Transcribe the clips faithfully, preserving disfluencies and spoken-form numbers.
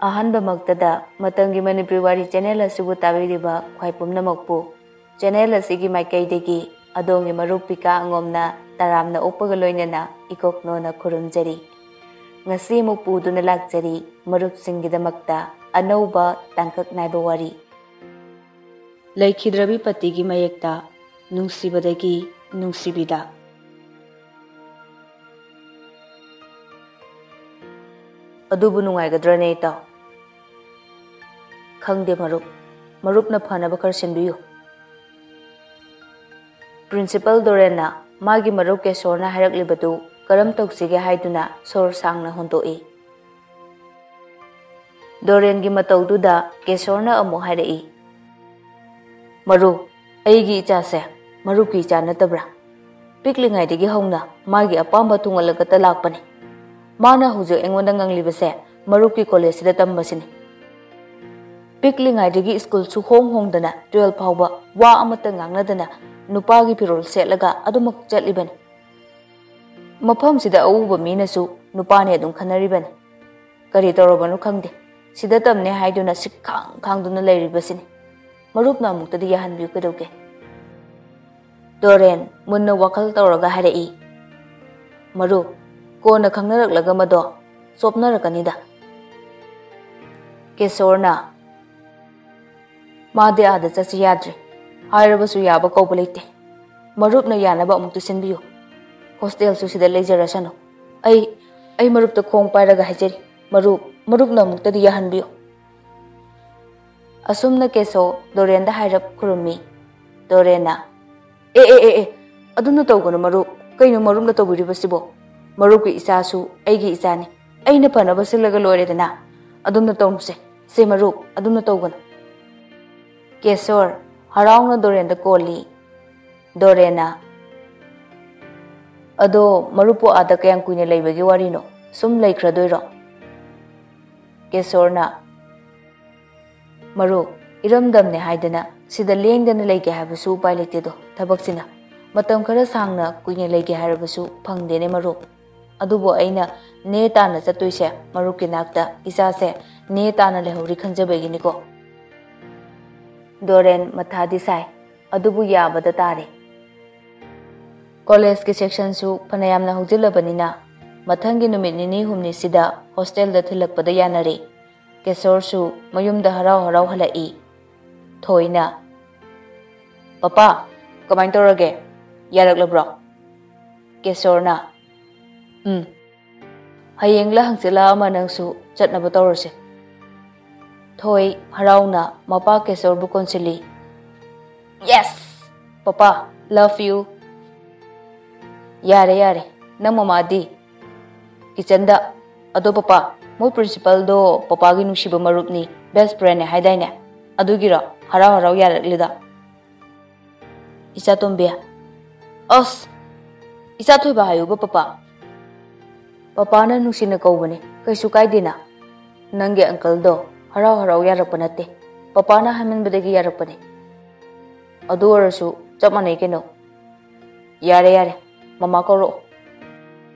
ꯑꯍꯥꯟꯕꯃꯛꯇꯗ ꯃꯇꯝꯒꯤ ꯃꯅꯤꯄꯨꯔꯤ ꯋꯥꯔꯤ ꯆꯦꯅꯦꯜ ꯑꯁꯤꯕꯨ ꯇꯥꯕꯤꯔꯤꯕ ꯈ꯭ꯋꯥꯏ ꯄꯨꯝꯅꯃꯛꯄꯨ ꯆꯦꯅꯦꯜ ꯑꯁꯤꯒꯤ ꯃꯥꯏꯀꯩꯗꯒꯤ ꯑꯗꯣꯝꯒꯤ ꯃꯔꯨꯞ ꯄꯤꯀꯥ ꯑꯉꯣꯝꯅ ꯇꯔꯥꯝꯅ ꯑꯣꯛꯄꯒ ꯂꯣꯏꯅꯅ ꯏꯀꯣꯛꯅꯣꯅ ꯈꯨꯔꯨꯝꯖꯔꯤ꯫ ꯉꯁꯤ ꯑꯃꯨꯛ ꯄꯨꯗꯨꯅ ꯂꯥꯛꯆꯔꯤ ꯃꯔꯨꯞꯁꯤꯡꯒꯤꯗꯃꯛꯇ ꯑꯅꯧꯕ ꯇꯥꯡꯀꯛ ꯅꯥꯏꯕ ꯋꯥꯔꯤ꯫ ꯂꯩꯈꯤꯗ꯭ꯔꯕꯤ ꯄꯇꯤꯒꯤ ꯃꯌꯦꯛꯇ ꯅꯨꯡꯁꯤꯕꯗꯒꯤ ꯅꯨꯡꯁꯤꯕꯤꯗ꯫ ꯑꯗꯨꯕꯨ ꯅꯨꯡꯉꯥꯏꯒꯗ꯭ꯔꯅꯦ ꯏꯇꯥꯎ? ꯈꯪꯗꯦ ꯃꯔꯨꯞ, ꯃꯔꯨꯞꯅ ꯐꯅꯕ ꯈꯔ ꯁꯤꯟꯕꯤꯌꯨ꯫ ꯄ꯭ꯔꯤꯟꯁꯤꯄꯜ ꯗꯣꯔꯦꯟꯅ ꯃꯥꯒꯤ ꯃꯔꯨꯞ ꯀꯦꯁꯣꯔꯅ ꯍꯥꯏꯔꯛꯂꯤꯕꯗꯨ ꯀꯔꯝ ꯇꯧꯁꯤꯒꯦ ꯍꯥꯏꯗꯨꯅ ꯁꯣꯔ ꯁꯥꯡꯅ ꯍꯣꯟꯗꯣꯛꯏ꯫ ꯗꯣꯔꯦꯟꯒꯤ ꯃꯇꯧꯗꯨꯗ ꯀꯦꯁꯣꯔꯅ ꯑꯃꯨꯛ ꯍꯥꯏꯔꯛꯏ, "ꯃꯔꯨꯞ, ꯑꯩꯒꯤ ꯏꯆꯥꯁꯦ ꯃꯔꯨꯞꯀꯤ ꯏꯆꯥ ꯅꯠꯇꯕ꯭ꯔꯥ? ꯄꯤꯛꯂꯤꯉꯩꯗꯒꯤ ꯍꯧꯅ ꯃꯥꯒꯤ ꯑꯄꯥꯝꯕ ꯊꯨꯡꯍꯜꯂꯒꯇ ꯂꯥꯛꯄꯅꯤ꯫ ꯃꯥꯅ ꯍꯧꯖꯤꯛ ꯑꯩꯉꯣꯟꯗ ꯉꯪꯂꯤꯕꯁꯦ ꯃꯔꯨꯞꯀꯤ ꯀꯣꯂꯦꯖꯁꯤꯗ ꯇꯝꯕꯁꯤꯅꯤ꯫ ꯄꯤꯛꯂꯤꯉꯩꯗꯒꯤ ꯁ꯭ꯀꯨꯜ ꯁꯨꯍꯣꯡ ꯍꯣꯡꯗꯅ ꯇꯨꯋꯦꯜꯐ ꯐꯥꯎꯕ ꯋꯥ ꯑꯃꯠꯇ ꯉꯥꯡꯅꯗꯅ ꯅꯨꯄꯥꯒꯤ ꯐꯤꯔꯣꯜ ꯁꯦꯠꯂꯒ ꯑꯗꯨꯃꯛ ꯆꯠꯂꯤꯕꯅꯤ꯫ ꯃꯐꯝꯁꯤꯗ ꯑꯎꯕ ꯃꯤꯅꯁꯨ ꯅꯨꯄꯥꯅꯦ ꯑꯗꯨꯝ ꯈꯟꯅꯔꯤꯕꯅꯤ꯫ ꯀꯔꯤ ꯇꯧꯔꯕꯅꯣ ꯈꯪꯗꯦ, ꯁꯤꯗ ꯇꯝꯅꯦ ꯍꯥꯏꯗꯨꯅ ꯁꯤꯛꯈꯥꯡ ꯈꯥꯡꯗꯨꯅ ꯂꯩꯔꯤꯕꯁꯤꯅꯤ꯫ ꯃꯔꯨꯞꯅ ꯑꯃꯨꯛꯇꯗꯤ ꯌꯥꯍꯟꯕꯤꯌꯨ ꯀꯩꯗꯧꯒꯦ?" ꯗꯣꯔꯦꯟ ꯃꯨꯟꯅ ꯋꯥꯈꯜ ꯇꯧꯔꯒ ꯍꯥꯏꯔꯛꯏ, "ꯃꯔꯨꯞ, ꯀꯣꯟꯅ ꯈꯪꯅꯔꯛꯂꯒ ꯃꯗꯣ ꯆꯣꯞꯅꯔꯛꯀꯅꯤꯗ꯫" ꯀꯦꯁꯣꯔꯅ, "ꯃꯥꯗꯤ ꯑꯥꯗ ꯆꯠꯁꯤ ꯌꯥꯗ꯭ꯔꯦ, ꯍꯥꯏꯔꯕꯁꯨ ꯌꯥꯕ ꯀꯧꯕ ꯂꯩꯇꯦ꯫ ꯃꯔꯨꯞꯅ ꯌꯥꯅꯕ ꯑꯃꯨꯛꯇ ꯁꯤꯟꯕꯤꯌꯨ꯫ ꯍꯣꯁꯇꯦꯜꯁꯨ ꯁꯤꯗ ꯂꯩꯖꯔꯁꯅꯨ꯫ ꯑꯩ, ꯑꯩ ꯃꯔꯨꯞꯇ ꯈꯣꯡ ꯄꯥꯏꯔꯒ ꯍꯥꯏꯖꯔꯤ, ꯃꯔꯨꯞ, ꯃꯔꯨꯞꯅ ꯑꯃꯨꯛꯇꯗꯤ ꯌꯥꯍꯟꯕꯤꯌꯨ꯫" ꯑꯁꯨꯝꯅ ꯀꯦꯁꯣ ꯗꯣꯔꯦꯟꯗ ꯍꯥꯏꯔꯞ ꯈꯨꯔꯨꯝꯃꯤ꯫ ꯗꯣꯔꯦꯟꯅ, "ꯑꯦ, ꯑꯦ, ꯑꯦ, ꯑꯦ, ꯑꯗꯨꯝꯅ ꯇꯧꯒꯅꯨ ꯃꯔꯨꯞ꯫ ꯀꯩꯅꯣ ꯃꯔꯨꯞꯅ ꯇꯧꯕꯤꯔꯤꯕꯁꯤꯕꯣ? ꯃꯔꯨꯞꯀꯤ ꯏꯆꯥꯁꯨ ꯑꯩꯒꯤ ꯏꯆꯥꯅꯤ꯫ ꯑꯩꯅ ꯐꯅꯕ ꯁꯤꯜꯂꯒ ꯂꯣꯏꯔꯦꯗꯅ꯫ ꯑꯗꯨꯝꯅ ꯇꯧꯅꯨꯁꯦ꯫ ꯁꯦ ꯃꯔꯨꯞ, ꯑꯗꯨꯝꯅ ꯇꯧꯒꯅꯨ꯫" ꯀꯦꯁꯣꯔ ꯍꯔꯥꯎꯅ ꯗꯣꯔꯦꯟꯗ ꯀꯣꯜꯂꯤ꯫ ꯗꯣꯔꯦꯟꯅ, "ꯑꯗꯣ ꯃꯔꯨꯞꯄꯨ ꯑꯥꯗ ꯀꯌꯥꯝ ꯀꯨꯏꯅ ꯂꯩꯕꯒꯤ ꯋꯥꯔꯤꯅꯣ? ꯁꯨꯝ ꯂꯩꯈ꯭ꯔꯗꯣꯏꯔꯣ?" ꯀꯦꯁꯣꯔꯅ, "ꯃꯔꯨꯞ, ꯏꯔꯝꯗꯝꯅꯦ ꯍꯥꯏꯗꯅ ꯁꯤꯗ ꯂꯦꯡꯗꯅ ꯂꯩꯒꯦ ꯍꯥꯏꯕꯁꯨ ꯎꯄꯥꯏ ꯂꯩꯇꯦꯗꯣ, ꯊꯕꯛꯁꯤꯅ꯫ ꯃꯇꯝ ꯈꯔ ꯁꯥꯡꯅ ꯀꯨꯏꯅ ꯂꯩꯒꯦ ꯍꯥꯏꯔꯕꯁꯨ ꯐꯪꯗꯦꯅꯦ ꯃꯔꯨꯞ꯫ ꯑꯗꯨꯕꯨ ꯑꯩꯅ ꯅꯦ ꯇꯥꯅ ꯆꯠꯇꯣꯏꯁꯦ ꯃꯔꯨꯞꯀꯤ ꯅꯥꯛꯇ ꯏꯆꯥꯁꯦ ꯅꯦ ꯇꯥꯅ ꯂꯩꯍꯧꯔꯤ ꯈꯟꯖꯕꯒꯤꯅꯤꯀꯣ꯫ ꯗꯣꯔꯦꯟ ꯃꯊꯥꯗꯤ ꯁꯥꯏ, ꯑꯗꯨꯕꯨ ꯌꯥꯕꯗ ꯇꯥꯔꯦ꯫ ꯀꯣꯂꯦꯖꯀꯤ ꯁꯦꯛꯁꯟꯁꯨ ꯐꯅꯌꯥꯝꯅ ꯍꯧꯖꯤꯜꯂꯕꯅꯤꯅ ꯃꯊꯪꯒꯤ ꯅꯨꯃꯤꯠ ꯅꯤꯅꯤ ꯍꯨꯝꯅꯤꯁꯤꯗ ꯍꯣꯁꯇꯦꯜꯗ ꯊꯤꯜꯂꯛꯄꯗ ꯌꯥꯅꯔꯦ꯫ ꯀꯦꯁꯣꯔꯁꯨ ꯃꯌꯨꯝꯗ ꯍꯔꯥꯎ ꯍꯔꯥꯎ ꯍꯜꯂꯛꯏ꯫ ꯊꯣꯏꯅ, "ꯄꯄꯥ, ꯀꯃꯥꯏꯅ ꯇꯧꯔꯒꯦ? ꯌꯥꯔꯛꯂꯕ꯭ꯔꯣ?" ꯀꯦꯁꯣꯔꯅ, "ꯎꯝ, ꯍꯌꯦꯡꯂ ꯍꯪꯆꯤꯠꯂ ꯑꯃ ꯅꯪꯁꯨ ꯆꯠꯅꯕ ꯇꯧꯔꯁꯦ꯫" ꯊꯣꯏ ꯍꯔꯥꯎꯅ ꯃꯄꯥ ꯀꯦꯁꯣꯔꯕꯨ ꯀꯣꯟꯁꯤꯜꯂꯤ꯫ "Yes! Papa, love you!" "ꯌꯥꯔꯦ, ꯌꯥꯔꯦ, ꯅꯪ ꯃꯃꯥꯗꯤ?" ꯀꯤꯆꯟꯗ, "ꯑꯗꯣ ꯄꯄꯥ, ꯃꯣꯏ ꯄ꯭ꯔꯤꯟꯁꯤꯄꯜꯗꯣ ꯄꯄꯥꯒꯤ ꯅꯨꯡꯁꯤꯕ ꯃꯔꯨꯞꯅꯤ, ꯕꯦꯁ ꯐ꯭ꯔꯦꯟꯅꯦ ꯍꯥꯏꯗꯥꯏꯅꯦ? ꯑꯗꯨꯒꯤꯔꯣ ꯍꯔꯥꯎ ꯍꯔꯥꯎ ꯌꯥꯔꯛꯂꯤꯗꯣ?" ꯏꯆꯥꯇꯣꯝꯕꯤ, "ꯑꯁ, ꯏꯆꯥ ꯊꯣꯏꯕ ꯍꯥꯏꯌꯨꯕ ꯄꯄꯥ꯫ ꯄꯄꯥꯅ ꯅꯨꯡꯁꯤꯅ ꯀꯧꯕꯅꯦ, ꯀꯩꯁꯨ ꯀꯥꯏꯗꯦꯅ꯫ ꯅꯪꯒꯤ ꯑꯪꯀꯜꯗꯣ ꯍꯔꯥꯎ ꯍꯔꯥꯎ ꯌꯥꯔꯛꯄ ꯅꯠꯇꯦ, ꯄꯄꯥꯅ ꯍꯥꯏꯃꯟꯕꯗꯒꯤ ꯌꯥꯔꯛꯄꯅꯦ꯫ ꯑꯗꯨ ꯑꯣꯏꯔꯁꯨ ꯆꯞ ꯃꯥꯟꯅꯩ ꯀꯩꯅꯣ꯫ ꯌꯥꯔꯦ, ꯌꯥꯔꯦ, ꯃꯃꯥ ꯀꯧꯔꯛꯑꯣ꯫"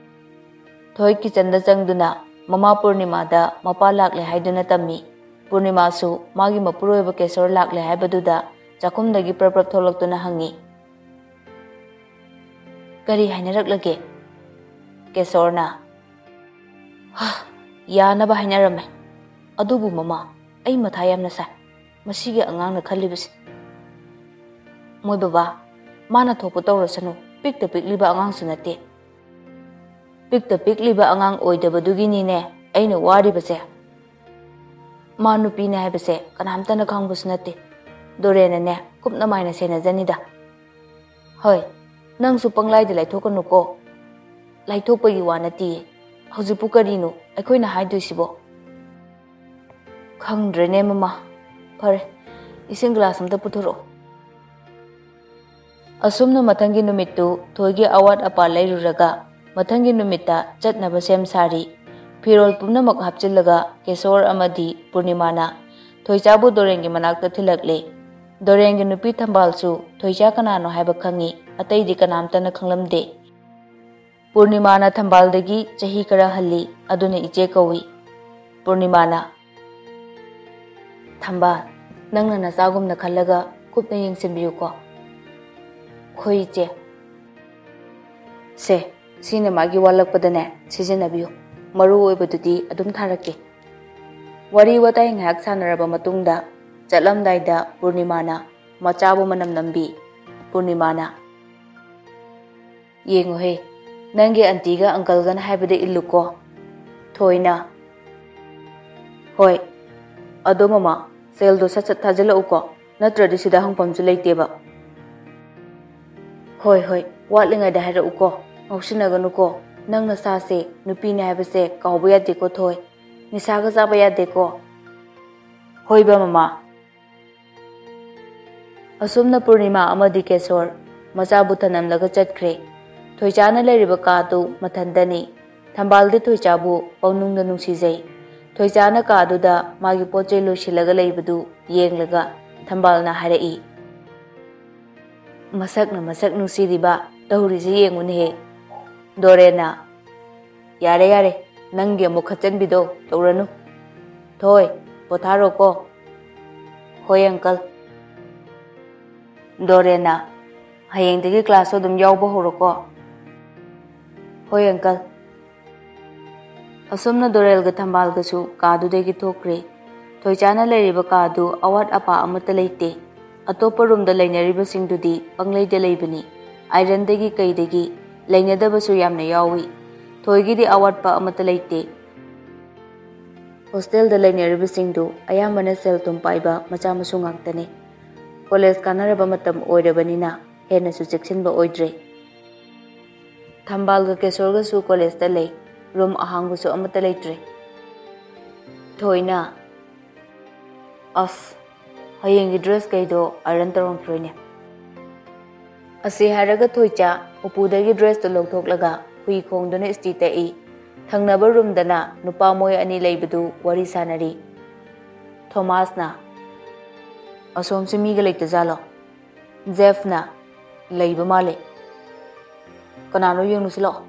ꯊꯣꯏ ꯀꯤꯆꯟꯗ ꯆꯪꯗꯨꯅ ꯃꯃꯥ ꯄꯨꯔꯅꯤꯃꯥꯗ ꯃꯄꯥ ꯂꯥꯛꯂꯦ ꯍꯥꯏꯗꯨꯅ ꯇꯝꯃꯤ꯫ ꯄꯨꯔꯅꯤꯃꯥꯁꯨ ꯃꯥꯒꯤ ꯃꯄꯨꯔꯣꯏꯕ ꯀꯦꯁꯣꯔ ꯂꯥꯛꯂꯦ ꯍꯥꯏꯕꯗꯨꯗ ꯆꯥꯛꯈꯨꯝꯗꯒꯤ ꯄ꯭ꯔꯞ ꯄ꯭ꯔꯞ ꯊꯣꯛꯂꯛꯇꯨꯅ ꯍꯪꯉꯤ, "ꯀꯔꯤ ꯍꯥꯏꯅꯔꯛꯂꯒꯦ?" ꯀꯦꯁꯣꯔꯅ, "ꯍꯥ, ꯌꯥꯅꯕ ꯍꯥꯏꯅꯔꯝꯃꯦ꯫ ꯑꯗꯨꯕꯨ ꯃꯃꯥ, ꯑꯩ ꯃꯊꯥ ꯌꯥꯝꯅ ꯁꯥꯏ꯫ ꯃꯁꯤꯒꯤ ꯑꯉꯥꯡꯅ ꯈꯜꯂꯤꯕꯁꯦ꯫ ꯃꯣꯏ ꯕꯕꯥ, ꯃꯥꯅ ꯊꯣꯛꯄ ꯇꯧꯔꯁꯅꯨ, ꯄꯤꯛꯇ ꯄꯤꯛꯂꯤꯕ ꯑꯉꯥꯡꯁꯨ ꯅꯠꯇꯦ꯫" "ꯄꯤꯛꯇ ꯄꯤꯛꯂꯤꯕ ꯑꯉꯥꯡ ꯑꯣꯏꯗꯕꯗꯨꯒꯤꯅꯤꯅꯦ ꯑꯩꯅ ꯋꯥꯔꯤꯕꯁꯦ꯫ ꯃꯥ ꯅꯨꯄꯤꯅꯦ ꯍꯥꯏꯕꯁꯦ ꯀꯅꯥꯝꯇꯅ ꯈꯪꯕꯁꯨ ꯅꯠꯇꯦ꯫ ꯗꯣꯔꯦꯟꯅꯅꯦ ꯀꯨꯞꯅ ꯃꯥꯏꯅ ꯁꯦꯟꯅꯖꯅꯤꯗ꯫ ꯍꯣꯏ, ꯅꯪꯁꯨ ꯄꯪꯂꯥꯏꯗ ꯂꯥꯏꯊꯣꯛꯀꯅꯨꯀꯣ꯫ ꯂꯥꯏꯊꯣꯛꯄꯒꯤ ꯋꯥ ꯅꯠꯇꯤꯌꯦ꯫ ꯍꯧꯖꯤꯛꯄꯨ ꯀꯔꯤꯅꯣ ꯑꯩꯈꯣꯏꯅ ꯍꯥꯏꯗꯣꯏꯁꯤꯕꯣ?" "ꯈꯪꯗ꯭ꯔꯦꯅꯦ ꯃꯃꯥ꯫ ꯐꯔꯦ, ꯏꯁꯤꯡ ꯒ꯭ꯂꯥꯁ ꯑꯝꯇ ꯄꯨꯊꯣꯔꯛꯑꯣ꯫" ꯑꯁꯨꯝꯅ ꯃꯊꯪꯒꯤ ꯅꯨꯃꯤꯠꯇꯨ ꯊꯣꯏꯒꯤ ꯑꯋꯥꯠ ꯑꯄꯥ ꯂꯩꯔꯨꯔꯒ ꯃꯊꯪꯒꯤ ꯅꯨꯃꯤꯠꯇ ꯆꯠꯅꯕ ꯁꯦꯝ ꯁꯥꯔꯤ꯫ ꯐꯤꯔꯣꯜ ꯄꯨꯝꯅꯃꯛ ꯍꯥꯞꯆꯤꯜꯂꯒ ꯀꯦꯁꯣꯔ ꯑꯃꯗꯤ ꯄꯨꯔꯅꯤꯃꯥꯅ ꯊꯣꯏꯆꯥꯕꯨ ꯗꯣꯔꯦꯟꯒꯤ ꯃꯅꯥꯛꯇ ꯊꯤꯜꯂꯛꯂꯦ꯫ ꯗꯣꯔꯦꯟꯒꯤ ꯅꯨꯄꯤ ꯊꯝꯕꯥꯜꯁꯨ ꯊꯣꯏꯆꯥ ꯀꯅꯥꯅꯣ ꯍꯥꯏꯕ ꯈꯪꯉꯤ, ꯑꯇꯩꯗꯤ ꯀꯅꯥꯝꯇꯅ ꯈꯪꯂꯝꯗꯦ꯫ ꯄꯨꯔꯅꯤꯃꯥꯅ ꯊꯝꯕꯥꯜꯗꯒꯤ ꯆꯍꯤ ꯈꯔ ꯍꯜꯂꯤ, ꯑꯗꯨꯅ ꯏꯆꯦ ꯀꯧꯏ꯫ ꯄꯨꯔꯅꯤꯃꯥꯅ, "ꯊꯝꯕꯥꯜ, ꯅꯪꯅ ꯅꯆꯥꯒꯨꯝꯅ ꯈꯜꯂꯒ ꯀꯨꯞꯅ ꯌꯦꯡꯁꯤꯟꯕꯤꯌꯨꯀꯣ꯫" "ꯍꯣꯏ, ꯏꯆꯦ꯫" "ꯁꯦ, ꯁꯤꯅ ꯃꯥꯒꯤ ꯋꯥꯠꯂꯛꯄꯗꯅꯦ ꯁꯤꯖꯤꯟꯅꯕꯤꯌꯨ꯫ ꯃꯔꯨ ꯑꯣꯏꯕꯗꯨꯗꯤ ꯑꯗꯨꯝ ꯊꯥꯔꯛꯀꯦ꯫" ꯋꯥꯔꯤ ꯋꯥꯇꯥꯏ ꯉꯥꯏꯍꯥꯛ ꯁꯥꯟꯅꯔꯕ ꯃꯇꯨꯡꯗ ꯆꯠꯂꯝꯗꯥꯏꯗ ꯄꯨꯔꯅꯤꯃꯥꯅ ꯃꯆꯥꯕꯨ ꯃꯅꯝ ꯅꯝꯕꯤ꯫ ꯄꯨꯔꯅꯤꯃꯥꯅ, "ꯌꯦꯡꯉꯨꯍꯦ, ꯅꯪꯒꯤ ꯑꯟꯇꯤꯒ ꯑꯪꯀꯜꯒꯅ ꯍꯥꯏꯕꯗ ꯏꯜꯂꯨꯀꯣ꯫" ꯊꯣꯏꯅ, "ꯍꯣꯏ, ꯑꯗꯣ ꯃꯃꯥ, ꯁꯦꯜꯗꯣ ꯁꯠ ꯁꯠ ꯊꯥꯖꯤꯜꯂꯛꯎꯀꯣ, ꯅꯠꯇ꯭ꯔꯗꯤ ꯁꯤꯗ ꯍꯪꯐꯝꯁꯨ ꯂꯩꯇꯦꯕ꯫" "ꯍꯣꯏ, ꯍꯣꯏ, ꯋꯥꯠꯂꯤꯉꯩꯗ ꯍꯥꯏꯔꯛꯎꯀꯣ, ꯉꯥꯎꯁꯤꯟꯅꯒꯅꯨꯀꯣ꯫ ꯅꯪ ꯅꯁꯥꯁꯦ ꯅꯨꯄꯤꯅꯦ ꯍꯥꯏꯕꯁꯦ ꯀꯥꯎꯕ ꯌꯥꯗꯦꯀꯣ ꯊꯣꯏ꯫ ꯅꯤꯁꯥꯒ ꯆꯥꯕ ꯌꯥꯗꯦꯀꯣ꯫" "ꯍꯣꯏꯕ ꯃꯃꯥ꯫" ꯑꯁꯨꯝꯅ ꯄꯨꯔꯅꯤꯃꯥ ꯑꯃꯗꯤ ꯀꯦꯁꯣꯔ ꯃꯆꯥꯕꯨ ꯊꯅꯝꯂꯒ ꯆꯠꯈ꯭ꯔꯦ꯫ ꯊꯣꯏꯆꯥꯅ ꯂꯩꯔꯤꯕ ꯀꯥꯗꯨ ꯃꯊꯟꯇꯅꯤ꯫ ꯊꯝꯕꯥꯜꯗꯤ ꯊꯣꯏꯆꯥꯕꯨ ꯄꯪꯅꯨꯡꯗ ꯅꯨꯡꯁꯤꯖꯩ꯫ ꯊꯣꯏꯆꯥꯅ ꯀꯥꯗꯨꯗ ꯃꯥꯒꯤ ꯄꯣꯠ ꯆꯩ ꯂꯣꯏꯁꯤꯜꯂꯒ ꯂꯩꯕꯗꯨ ꯌꯦꯡꯂꯒ ꯊꯝꯕꯥꯜꯅ ꯍꯥꯏꯔꯛꯏ, "ꯃꯁꯛꯅ ꯃꯁꯛ ꯅꯨꯡꯁꯤꯔꯤꯕ ꯇꯧꯔꯤꯁꯤ ꯌꯦꯡꯉꯨꯅꯦꯍꯦ꯫" ꯗꯣꯔꯦꯟꯅ, "ꯌꯥꯔꯦ, ꯌꯥꯔꯦ, ꯅꯪꯒꯤ ꯑꯃꯨꯛ ꯈꯠꯆꯟꯕꯤꯗꯣ ꯇꯧꯔꯅꯨ꯫ ꯊꯣꯏ, ꯄꯣꯊꯥꯔꯣꯀꯣ꯫" "ꯍꯣꯏ, ꯑꯪꯀꯜ꯫" ꯗꯣꯔꯦꯟꯅ, "ꯍꯌꯦꯡꯗꯒꯤ ꯀ꯭ꯂꯥꯁꯁꯨ ꯑꯗꯨꯝ ꯌꯥꯎꯕ ꯍꯧꯔꯣꯀꯣ꯫" "ꯍꯣꯏ, ꯑꯪꯀꯜ꯫" ꯑꯁꯨꯝꯅ ꯗꯣꯔꯦꯜꯒ ꯊꯝꯕꯥꯜꯒꯁꯨ ꯀꯥꯗꯨꯗꯒꯤ ꯊꯣꯛꯈ꯭ꯔꯦ꯫ ꯊꯣꯏꯆꯥꯅ ꯂꯩꯔꯤꯕ ꯀꯥꯗꯨ ꯑꯋꯥꯠ ꯑꯄꯥ ꯑꯃꯠꯇ ꯂꯩꯇꯦ꯫ ꯑꯇꯣꯞꯄ ꯔꯨꯝꯗ ꯂꯩꯅꯔꯤꯕꯁꯤꯡꯗꯨꯗꯤ ꯄꯪꯂꯩꯗ ꯂꯩꯕꯅꯤ꯫ ꯑꯥꯏꯔꯟꯗꯒꯤ ꯀꯩꯗꯒꯤ ꯂꯩꯅꯗꯕꯁꯨ ꯌꯥꯝꯅ ꯌꯥꯎꯏ꯫ ꯊꯣꯏꯒꯤꯗꯤ ꯑꯋꯥꯠꯄ ꯑꯃꯠꯇ ꯂꯩꯇꯦ꯫ ꯍꯣꯁꯇꯦꯜꯗ ꯂꯩꯅꯔꯤꯕꯁꯤꯡꯗꯨ ꯑꯌꯥꯝꯕꯅ ꯁꯦꯜ ꯊꯨꯝ ꯄꯥꯏꯕ ꯃꯆꯥ ꯃꯁꯨ ꯉꯥꯛꯇꯅꯤ꯫ ꯀꯣꯂꯦꯖ ꯀꯥꯅꯔꯕ ꯃꯇꯝ ꯑꯣꯏꯔꯕꯅꯤꯅ ꯍꯦꯟꯅꯁꯨ ꯆꯦꯛꯁꯤꯟꯕ ꯑꯣꯏꯗ꯭ꯔꯦ꯫ ꯊꯝꯕꯥꯜꯒ ꯀꯦꯁꯣꯔꯒꯁꯨ ꯀꯣꯂꯦꯖꯇ ꯂꯩ꯫ ꯔꯨꯝ ꯑꯍꯥꯡꯕꯁꯨ ꯑꯃꯠꯇ ꯂꯩꯇ꯭ꯔꯦ꯫ ꯊꯣꯏꯅ, "ꯑꯁ, ꯍꯌꯦꯡꯒꯤ ꯗ꯭ꯔꯦꯁ ꯀꯩꯗꯣ ꯑꯥꯏꯔꯟ ꯇꯧꯔꯝꯈꯤꯔꯣꯏꯅꯦ꯫" ꯑꯁꯤ ꯍꯥꯏꯔꯒ ꯊꯣꯏꯆꯥ ꯎꯄꯨꯗꯒꯤ ꯗ꯭ꯔꯦꯁꯇꯨ ꯂꯧꯊꯣꯛꯂꯒ ꯍꯨꯏ ꯈꯣꯡꯗꯨꯅ ꯏꯁꯇꯤ ꯇꯛꯏ꯫ ꯊꯪꯅꯕ ꯔꯨꯝꯗꯅ ꯅꯨꯄꯥ ꯃꯣꯏ ꯑꯅꯤ ꯂꯩꯕꯗꯨ ꯋꯥꯔꯤ ꯁꯥꯟꯅꯔꯤ꯫ ꯊꯣꯃꯥꯁꯅ, "ꯑꯁꯣꯝꯁꯦ ꯃꯤꯒ ꯂꯩꯇꯖꯥꯠꯂꯣ?" ꯖꯦꯐꯅ, "ꯂꯩꯕ ꯃꯥꯜꯂꯦ꯫ ꯀꯅꯥꯅꯣ ꯌꯦꯡꯉꯨꯁꯤ ꯂꯥꯛꯑꯣ꯫"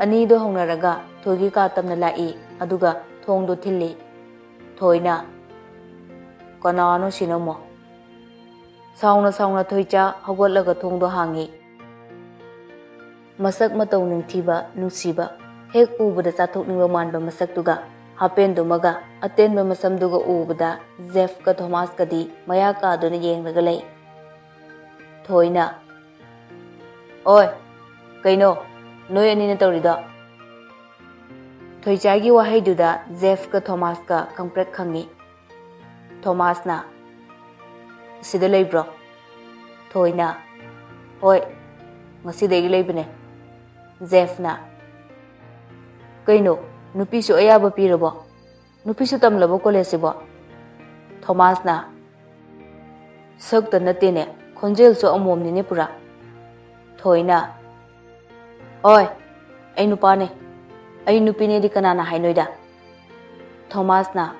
ꯑꯅꯤꯗꯣ ꯍꯧꯅꯔꯒ ꯊꯣꯏꯒꯤ ꯀꯥ ꯇꯝꯅ ꯂꯥꯛꯏ, ꯑꯗꯨꯒ ꯊꯣꯡꯗꯣ ꯊꯤꯜꯂꯤ꯫ ꯊꯣꯏꯅ, "ꯀꯅꯥꯅꯣ ꯁꯤꯅ ꯑꯃꯨꯛ?" ꯁꯥꯎꯅ ꯁꯥꯎꯅ ꯊꯣꯏꯆꯥ ꯍꯧꯒꯠꯂꯒ ꯊꯣꯡꯗꯣ ꯍꯥꯡꯉꯤ꯫ ꯃꯁꯛ ꯃꯇꯧ ꯅꯤꯡꯊꯤꯕ, ꯅꯨꯡꯁꯤꯕ, ꯍꯦꯛ ꯎꯕꯗ ꯆꯥꯊꯣꯛꯅꯤꯡꯕ ꯃꯥꯟꯕ ꯃꯁꯛꯇꯨꯒ, ꯍꯥꯄꯦꯟꯗꯨꯃꯒ, ꯑꯇꯦꯟꯕ ꯃꯁꯝꯗꯨꯒ ꯎꯕꯗ ꯖꯦꯐꯀ ꯊꯣꯃꯥꯁꯀꯗꯤ ꯃꯌꯥ ꯀꯥꯗꯨꯅ ꯌꯦꯡꯂꯒ ꯂꯩ꯫ ꯊꯣꯏꯅ, "ꯑꯣꯏ, ꯀꯩꯅꯣ ꯅꯣꯏ ꯑꯅꯤꯅ ꯇꯧꯔꯤꯗꯣ?" ꯊꯣꯏꯆꯥꯒꯤ ꯋꯥꯍꯩꯗꯨꯗ ꯖꯦꯐꯀ ꯊꯣꯃꯥꯁꯀ ꯈꯪꯄ꯭ꯔꯦꯛ ꯈꯪꯉꯤ꯫ ꯊꯣꯃꯥꯁꯅ, "ꯁꯤꯗ ꯂꯩꯕ꯭ꯔꯣ?" ꯊꯣꯏꯅ, "ꯍꯣꯏ, ꯉꯁꯤꯗꯒꯤ ꯂꯩꯕꯅꯦ꯫" ꯖꯦꯐꯅ, "ꯀꯩꯅꯣ, ꯅꯨꯄꯤꯁꯨ ꯑꯌꯥꯕ ꯄꯤꯔꯕꯣ? ꯅꯨꯄꯤꯁꯨ ꯇꯝꯂꯕꯣ ꯀꯣꯂꯦꯖꯁꯤꯕꯣ?" ꯊꯣꯃꯥꯁꯅ, "ꯁꯛꯇ ꯅꯠꯇꯦꯅꯦ, ꯈꯣꯟꯖꯦꯜꯁꯨ ꯑꯃꯣꯝꯅꯤꯅꯦ ꯄꯨꯔꯥ꯫" ꯊꯣꯏꯅ, "ꯑꯣꯏ, ꯑꯩ ꯅꯨꯄꯥꯅꯦ꯫ ꯑꯩ ꯅꯨꯄꯤꯅꯦꯗꯤ ꯀꯅꯥꯅ ꯍꯥꯏꯅꯣꯏꯗ?" ꯊꯣꯃꯥꯁꯅ,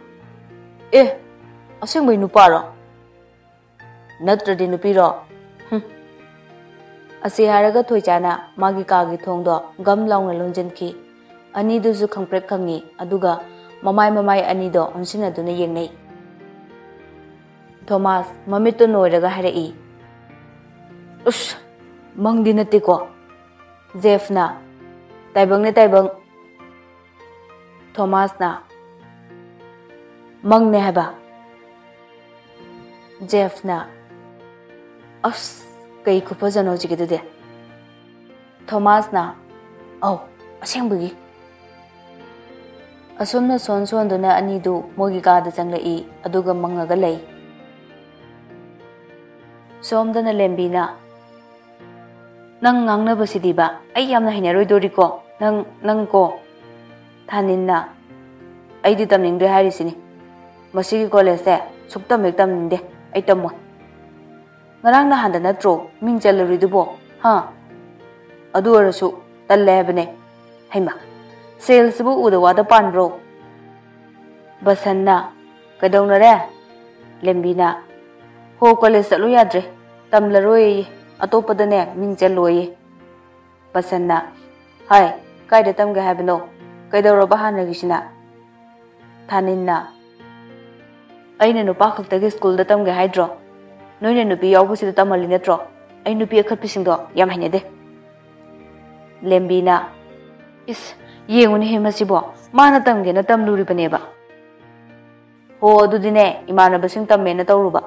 "ꯑꯦ, ꯑꯁꯦꯡꯕꯩ ꯅꯨꯄꯥꯔꯣ? ꯅꯠꯇ꯭ꯔꯗꯤ ꯅꯨꯄꯤꯔꯣ? ꯍꯨꯝ꯫" ꯑꯁꯤ ꯍꯥꯏꯔꯒ ꯊꯣꯏꯆꯥꯅ ꯃꯥꯒꯤ ꯀꯥꯒꯤ ꯊꯣꯡꯗꯣ ꯒꯝ ꯂꯥꯎꯅ ꯂꯣꯟꯁꯤꯟꯈꯤ꯫ ꯑꯅꯤꯗꯨꯁꯨ ꯈꯪꯄ꯭ꯔꯦꯛ ꯈꯪꯉꯤ, ꯑꯗꯨꯒ ꯃꯃꯥꯏ ꯃꯃꯥꯏ ꯑꯅꯤꯗꯣ ꯑꯣꯟꯁꯤꯟꯅꯗꯨꯅ ꯌꯦꯡꯅꯩ꯫ ꯊꯣꯃꯥꯁ ꯃꯃꯤꯠꯇꯨ ꯅꯣꯏꯔꯒ ꯍꯥꯏꯔꯛꯏ, "ꯎꯁ, ꯃꯪꯗꯤ ꯅꯠꯇꯦꯀꯣ?" ꯖꯦꯐꯅ, "ꯇꯥꯏꯕꯪꯅꯦ ꯇꯥꯏꯕꯪ꯫" ꯊꯣꯃꯥꯁꯅ, "ꯃꯪꯅꯦ ꯍꯥꯏꯕ?" ꯖꯦꯐꯅ, "ꯑꯁ, ꯀꯩ ꯈꯨꯐꯖꯅꯣ ꯍꯧꯖꯤꯛꯀꯤꯗꯨꯗꯤ?" ꯊꯣꯃꯥꯁꯅ, "ꯑꯧ, ꯑꯁꯦꯡꯕꯒꯤ꯫" ꯑꯁꯨꯝꯅ ꯁꯣꯟ ꯁꯣꯟꯗꯨꯅ ꯑꯅꯤꯗꯨ ꯃꯣꯏꯒꯤ ꯀꯥꯗ ꯆꯪꯂꯛꯏ, ꯑꯗꯨꯒ ꯃꯪꯉꯒ ꯂꯩ꯫ ꯁꯣꯝꯗꯅ ꯂꯦꯝꯕꯤꯅ, "ꯅꯪ ꯉꯥꯡꯅꯕꯁꯤꯗꯤꯕ ꯑꯩ ꯌꯥꯝꯅ ꯍꯩꯅꯔꯣꯏꯗꯣꯔꯤꯀꯣ꯫ ꯅꯪ, ꯅꯪ ꯀꯣ꯫" ꯊꯥꯅꯤꯟꯅ, "ꯑꯩꯗꯤ ꯇꯝꯅꯤꯡꯗ꯭ꯔꯦ ꯍꯥꯏꯔꯤꯁꯤꯅꯤ꯫ ꯃꯁꯤꯒꯤ ꯀꯣꯂꯦꯖꯁꯦ ꯁꯨꯛꯇꯝ ꯍꯦꯛ ꯇꯝꯅꯤꯡꯗꯦ꯫ ꯑꯩ ꯇꯝꯃꯣꯏ꯫ ꯉꯔꯥꯡ ꯅꯍꯥꯟꯗ ꯅꯠꯇ꯭ꯔꯣ ꯃꯤꯡ ꯆꯜꯂꯨꯔꯤꯗꯨꯕꯣ? ꯍꯥ? ꯑꯗꯨ ꯑꯣꯏꯔꯁꯨ ꯇꯜꯂꯦ ꯍꯥꯏꯕꯅꯦ꯫ ꯍꯩꯃ, ꯁꯦꯜꯁꯤꯕꯨ ꯎꯗ ꯋꯥꯗ ꯄꯥꯟꯕ꯭ꯔꯣ?" ꯕꯁꯟꯅ, "ꯀꯩꯗꯧꯅꯔꯦ?" ꯂꯦꯝꯕꯤꯅ, "ꯍꯣ, ꯀꯣꯂꯦꯖ ꯆꯠꯂꯨ ꯌꯥꯗ꯭ꯔꯦ꯫ ꯇꯝꯂꯔꯣꯏꯌꯦ꯫ ꯑꯇꯣꯞꯄꯗꯅꯦ ꯃꯤꯡ ꯆꯜꯂꯣꯏꯌꯦ꯫" ꯕꯁꯟꯅ, "ꯍꯥꯏ, "ꯀꯥꯏꯗ ꯇꯝꯒꯦ ꯍꯥꯏꯕꯅꯣ? ꯀꯩꯗꯧꯔꯕ ꯍꯥꯟꯅꯒꯤꯁꯤꯅ?" ꯊꯥꯅꯤꯜꯅ, "ꯑꯩꯅ ꯅꯨꯄꯥ ꯈꯛꯇꯒꯤ ꯁ꯭ꯀꯨꯜꯗ ꯇꯝꯒꯦ ꯍꯥꯏꯗ꯭ꯔꯣ? ꯅꯣꯏꯅ ꯅꯨꯄꯤ ꯌꯥꯎꯕꯁꯤꯗ ꯇꯝꯍꯜꯂꯤ ꯅꯠꯇ꯭ꯔꯣ? ꯑꯩ ꯅꯨꯄꯤ ꯑꯈꯠꯄꯤꯁꯤꯡꯗꯣ ꯌꯥꯝ ꯍꯩꯅꯗꯦ꯫" ꯂꯦꯝꯕꯤꯅ, "ꯏꯁ, ꯌꯦꯡꯉꯨꯅꯦꯍꯦ ꯃꯁꯤꯕꯣ, ꯃꯥꯅ ꯇꯝꯒꯦꯅ ꯇꯝꯂꯨꯔꯤꯕꯅꯦꯕ꯫ ꯍꯣ, ꯑꯗꯨꯗꯤꯅꯦ, ꯏꯃꯥꯟꯅꯕꯁꯤꯡ ꯇꯝꯃꯦꯅ ꯇꯧꯔꯨꯕ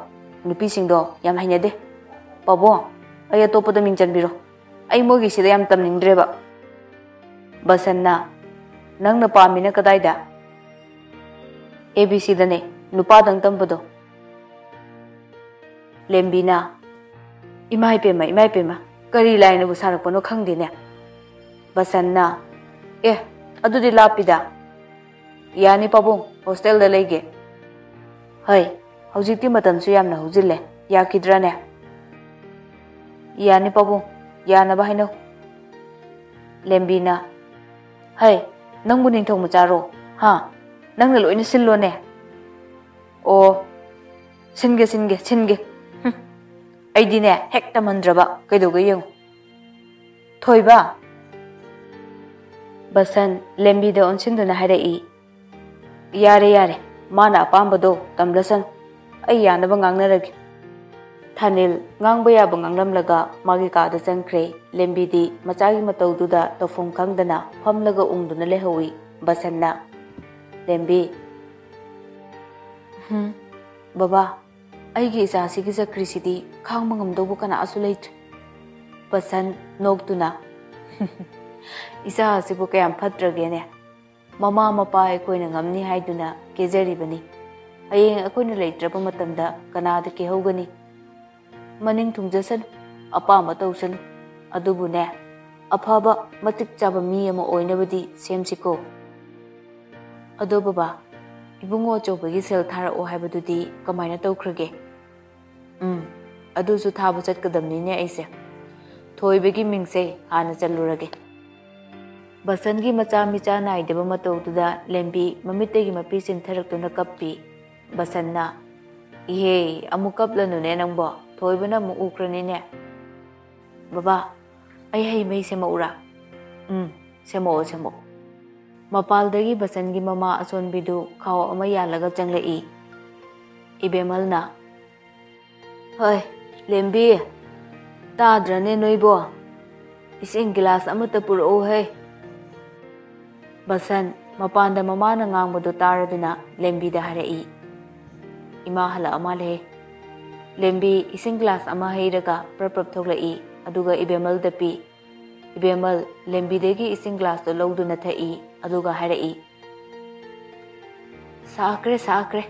ꯅꯨꯄꯤꯁꯤꯡꯗꯣ ꯌꯥꯝ ꯍꯩꯅꯗꯦ꯫ ꯄꯥꯕꯨꯡ, ꯑꯩ ꯑꯇꯣꯞꯄꯗ ꯃꯤꯡ ꯆꯟꯕꯤꯔꯣ꯫ ꯑꯩ ꯃꯣꯏꯒꯤꯁꯤꯗ ꯌꯥꯝ ꯇꯝꯅꯤꯡꯗ꯭ꯔꯦꯕ꯫" ꯕꯁꯟꯅ, "ꯅꯪꯅ ꯄꯥꯝꯃꯤꯅ ꯀꯗꯥꯏꯗ?" "ꯑꯦ ꯕꯤ ꯁꯤꯗꯅꯦ, ꯅꯨꯄꯥꯗꯪ ꯇꯝꯕꯗꯣ꯫" ꯂꯦꯝꯕꯤꯅ, "ꯏꯃꯥ ꯏꯄꯦꯝꯃ, ꯏꯃꯥ ꯏꯄꯦꯝꯃ, ꯀꯔꯤ ꯂꯥꯏꯅꯕꯨ ꯁꯥꯔꯛꯄꯅꯣ ꯈꯪꯗꯦꯅꯦ꯫" ꯕꯁꯟꯅ, "ꯑꯦ, ꯑꯗꯨꯗꯤ ꯂꯥꯞꯄꯤꯗ꯫" "ꯌꯥꯅꯤ ꯄꯥꯕꯨꯡ, ꯍꯣꯁꯇꯦꯜꯗ ꯂꯩꯒꯦ꯫" "ꯍꯩ, ꯍꯧꯖꯤꯛꯇꯤ ꯃꯇꯝꯁꯨ ꯌꯥꯝꯅ ꯍꯧꯖꯤꯜꯂꯦ, ꯌꯥꯈꯤꯗ꯭ꯔꯥꯅꯦ?" "ꯌꯥꯅꯤ ꯄꯥꯕꯨꯡ, ꯌꯥꯅꯕ ꯍꯥꯏꯅꯧ꯫" ꯂꯦꯝꯕꯤꯅ, "ꯍꯩ, ꯅꯪꯕꯨ ꯅꯤꯡꯊꯧ ꯃꯆꯥꯔꯣ? ꯍꯥ? ꯅꯪꯅ ꯂꯣꯏꯅ ꯁꯤꯜꯂꯣꯅꯦ꯫" "ꯑꯣ, ꯁꯤꯟꯒꯦ, ꯁꯤꯟꯒꯦ, ꯁꯤꯟꯒꯦ꯫ ꯍꯨꯝ, ꯑꯩꯗꯤꯅꯦ, ꯍꯦꯛ ꯇꯝꯍꯟꯗ꯭ꯔꯕ ꯀꯩꯗꯧꯒꯦ ꯌꯦꯡꯉꯨ꯫" "ꯊꯣꯏꯕ!" ꯕꯁꯟ ꯂꯦꯝꯕꯤꯗ ꯑꯣꯟꯁꯤꯟꯗꯨꯅ ꯍꯥꯏꯔꯛꯏ꯫ "ꯌꯥꯔꯦ, ꯌꯥꯔꯦ, ꯃꯥꯅ ꯑꯄꯥꯝꯕꯗꯣ ꯇꯝꯂꯁꯅꯨ, ꯑꯩ ꯌꯥꯅꯕ ꯉꯥꯡꯅꯔꯒꯦ꯫" ꯊꯥꯅꯤꯜ ꯉꯥꯡꯕ ꯌꯥꯕ ꯉꯥꯡꯂꯝꯂꯒ ꯃꯥꯒꯤ ꯀꯥꯗ ꯆꯪꯈ꯭ꯔꯦ꯫ ꯂꯦꯝꯕꯤꯗꯤ ꯃꯆꯥꯒꯤ ꯃꯇꯧꯗꯨꯗ ꯇꯧꯐꯝ ꯈꯪꯗꯅ ꯐꯝꯂꯒ ꯎꯪꯗꯨꯅ ꯂꯩꯍꯧꯏ꯫ ꯕꯁꯟꯅ, "ꯂꯦꯝꯕꯤ꯫" "ꯍꯨꯝ, ꯕꯕꯥ, ꯑꯩꯒꯤ ꯏꯆꯥꯁꯤꯒꯤ ꯆꯀ꯭ꯔꯤꯁꯤꯗꯤ ꯈꯥꯡꯕ ꯉꯝꯗꯧꯕ ꯀꯅꯥꯁꯨ ꯂꯩꯇ꯭ꯔꯦ꯫" ꯕꯁꯟ ꯅꯣꯛꯇꯨꯅ, "ꯏꯆꯥ ꯑꯁꯤꯕꯨ ꯀꯌꯥꯝ ꯐꯠꯇ꯭ꯔꯒꯦꯅꯦ? ꯃꯃꯥ ꯃꯄꯥ ꯑꯩꯈꯣꯏꯅ ꯉꯝꯅꯤ ꯍꯥꯏꯗꯨꯅ ꯀꯦꯖꯔꯤꯕꯅꯤ꯫ ꯍꯌꯦꯡ ꯑꯩꯈꯣꯏꯅ ꯂꯩꯇ꯭ꯔꯕ ꯃꯇꯝꯗ ꯀꯅꯥꯗ ꯀꯦꯍꯧꯒꯅꯤ? ꯃꯅꯤꯡ ꯊꯨꯡꯖꯁꯅꯨ, ꯑꯄꯥꯝꯕ ꯇꯧꯁꯅꯨ꯫ ꯑꯗꯨꯕꯨꯅꯦ, ꯑꯐꯕ, ꯃꯇꯤꯛ ꯆꯥꯕ ꯃꯤ ꯑꯃ ꯑꯣꯏꯅꯕꯗꯤ ꯁꯦꯝꯁꯤꯀꯣ꯫" "ꯑꯗꯣ ꯕꯕꯥ, ꯏꯕꯨꯡꯉꯣ ꯑꯆꯧꯕꯒꯤ ꯁꯦꯜ ꯊꯥꯔꯛꯑꯣ ꯍꯥꯏꯕꯗꯨꯗꯤ ꯀꯃꯥꯏꯅ ꯇꯧꯈ꯭ꯔꯒꯦ?" "ꯎꯝ, ꯑꯗꯨꯁꯨ ꯊꯥꯕ ꯆꯠꯀꯗꯕꯅꯤꯅꯦ ꯑꯩꯁꯦ꯫ ꯊꯣꯏꯕꯒꯤ ꯃꯤꯡꯁꯦ ꯍꯥꯟꯅ ꯆꯜꯂꯨꯔꯒꯦ꯫" ꯕꯁꯟꯒꯤ ꯃꯆꯥ ꯃꯤꯆꯥ ꯅꯥꯏꯗꯕ ꯃꯇꯧꯗꯨꯗ ꯂꯦꯝꯕꯤ ꯃꯃꯤꯠꯇꯒꯤ ꯃꯄꯤ ꯆꯤꯟꯊꯔꯛꯇꯨꯅ ꯀꯞꯄꯤ꯫ ꯕꯁꯟꯅ, "ꯏꯍꯦ, ꯑꯃꯨꯛ ꯀꯞꯂꯅꯨꯅꯦ ꯅꯪꯕꯣ, ꯊꯣꯏꯕꯅ ꯑꯃꯨꯛ ꯎꯈ꯭ꯔꯅꯤꯅꯦ꯫" "ꯕꯕꯥ, ꯑꯩ ꯍꯩ ꯃꯍꯤ ꯁꯦꯝꯃꯛꯎꯔꯥ?" "ꯎꯝ, ꯁꯦꯝꯃꯛꯑꯣ, ꯁꯦꯝꯃꯛꯑꯣ꯫ ꯃꯄꯥꯜꯗꯒꯤ ꯕꯁꯟꯒꯤ ꯃꯃꯥ ꯑꯁꯣꯟꯕꯤꯗꯨ ꯈꯥꯎ ꯑꯃ ꯌꯥꯜꯂꯒ ꯆꯪꯂꯛꯏ꯫ ꯏꯕꯦꯝꯃꯜꯅ, "ꯍꯣꯏ, ꯂꯦꯝꯕꯤ, ꯇꯥꯗ꯭ꯔꯅꯦ ꯅꯣꯏꯕꯣ? ꯏꯁꯤꯡ ꯒꯤꯂꯥꯁ ꯑꯃꯠꯇ ꯄꯨꯔꯛꯎ ꯍꯦ꯫" ꯕꯁꯟ ꯃꯄꯥꯟꯗ ꯃꯃꯥꯅ ꯉꯥꯡꯕꯗꯨ ꯇꯥꯔꯗꯨꯅ ꯂꯦꯝꯕꯤꯗ ꯍꯥꯏꯔꯛꯏ, "ꯏꯃꯥ ꯍꯜꯂꯛꯑ ꯃꯥꯜꯂꯦ꯫" ꯂꯦꯝꯕꯤ ꯏꯁꯤꯡ ꯒꯤꯂꯥꯁ ꯑꯃ ꯍꯩꯔꯒ ꯄ꯭ꯔꯞ ꯄ꯭ꯔꯞ ꯊꯣꯛꯂꯛꯏ, ꯑꯗꯨꯒ ꯏꯕꯦꯝꯃꯜꯗ ꯄꯤ꯫ ꯏꯕꯦꯝꯃꯜ ꯂꯦꯝꯕꯤꯗꯒꯤ ꯏꯁꯤꯡ ꯒꯤꯂꯥꯁꯇꯨ ꯂꯧꯗꯨꯅ ꯊꯛꯏ, ꯑꯗꯨꯒ ꯍꯥꯏꯔꯛꯏ, "ꯁꯥꯈ꯭ꯔꯦ, ꯁꯥꯈ꯭ꯔꯦ꯫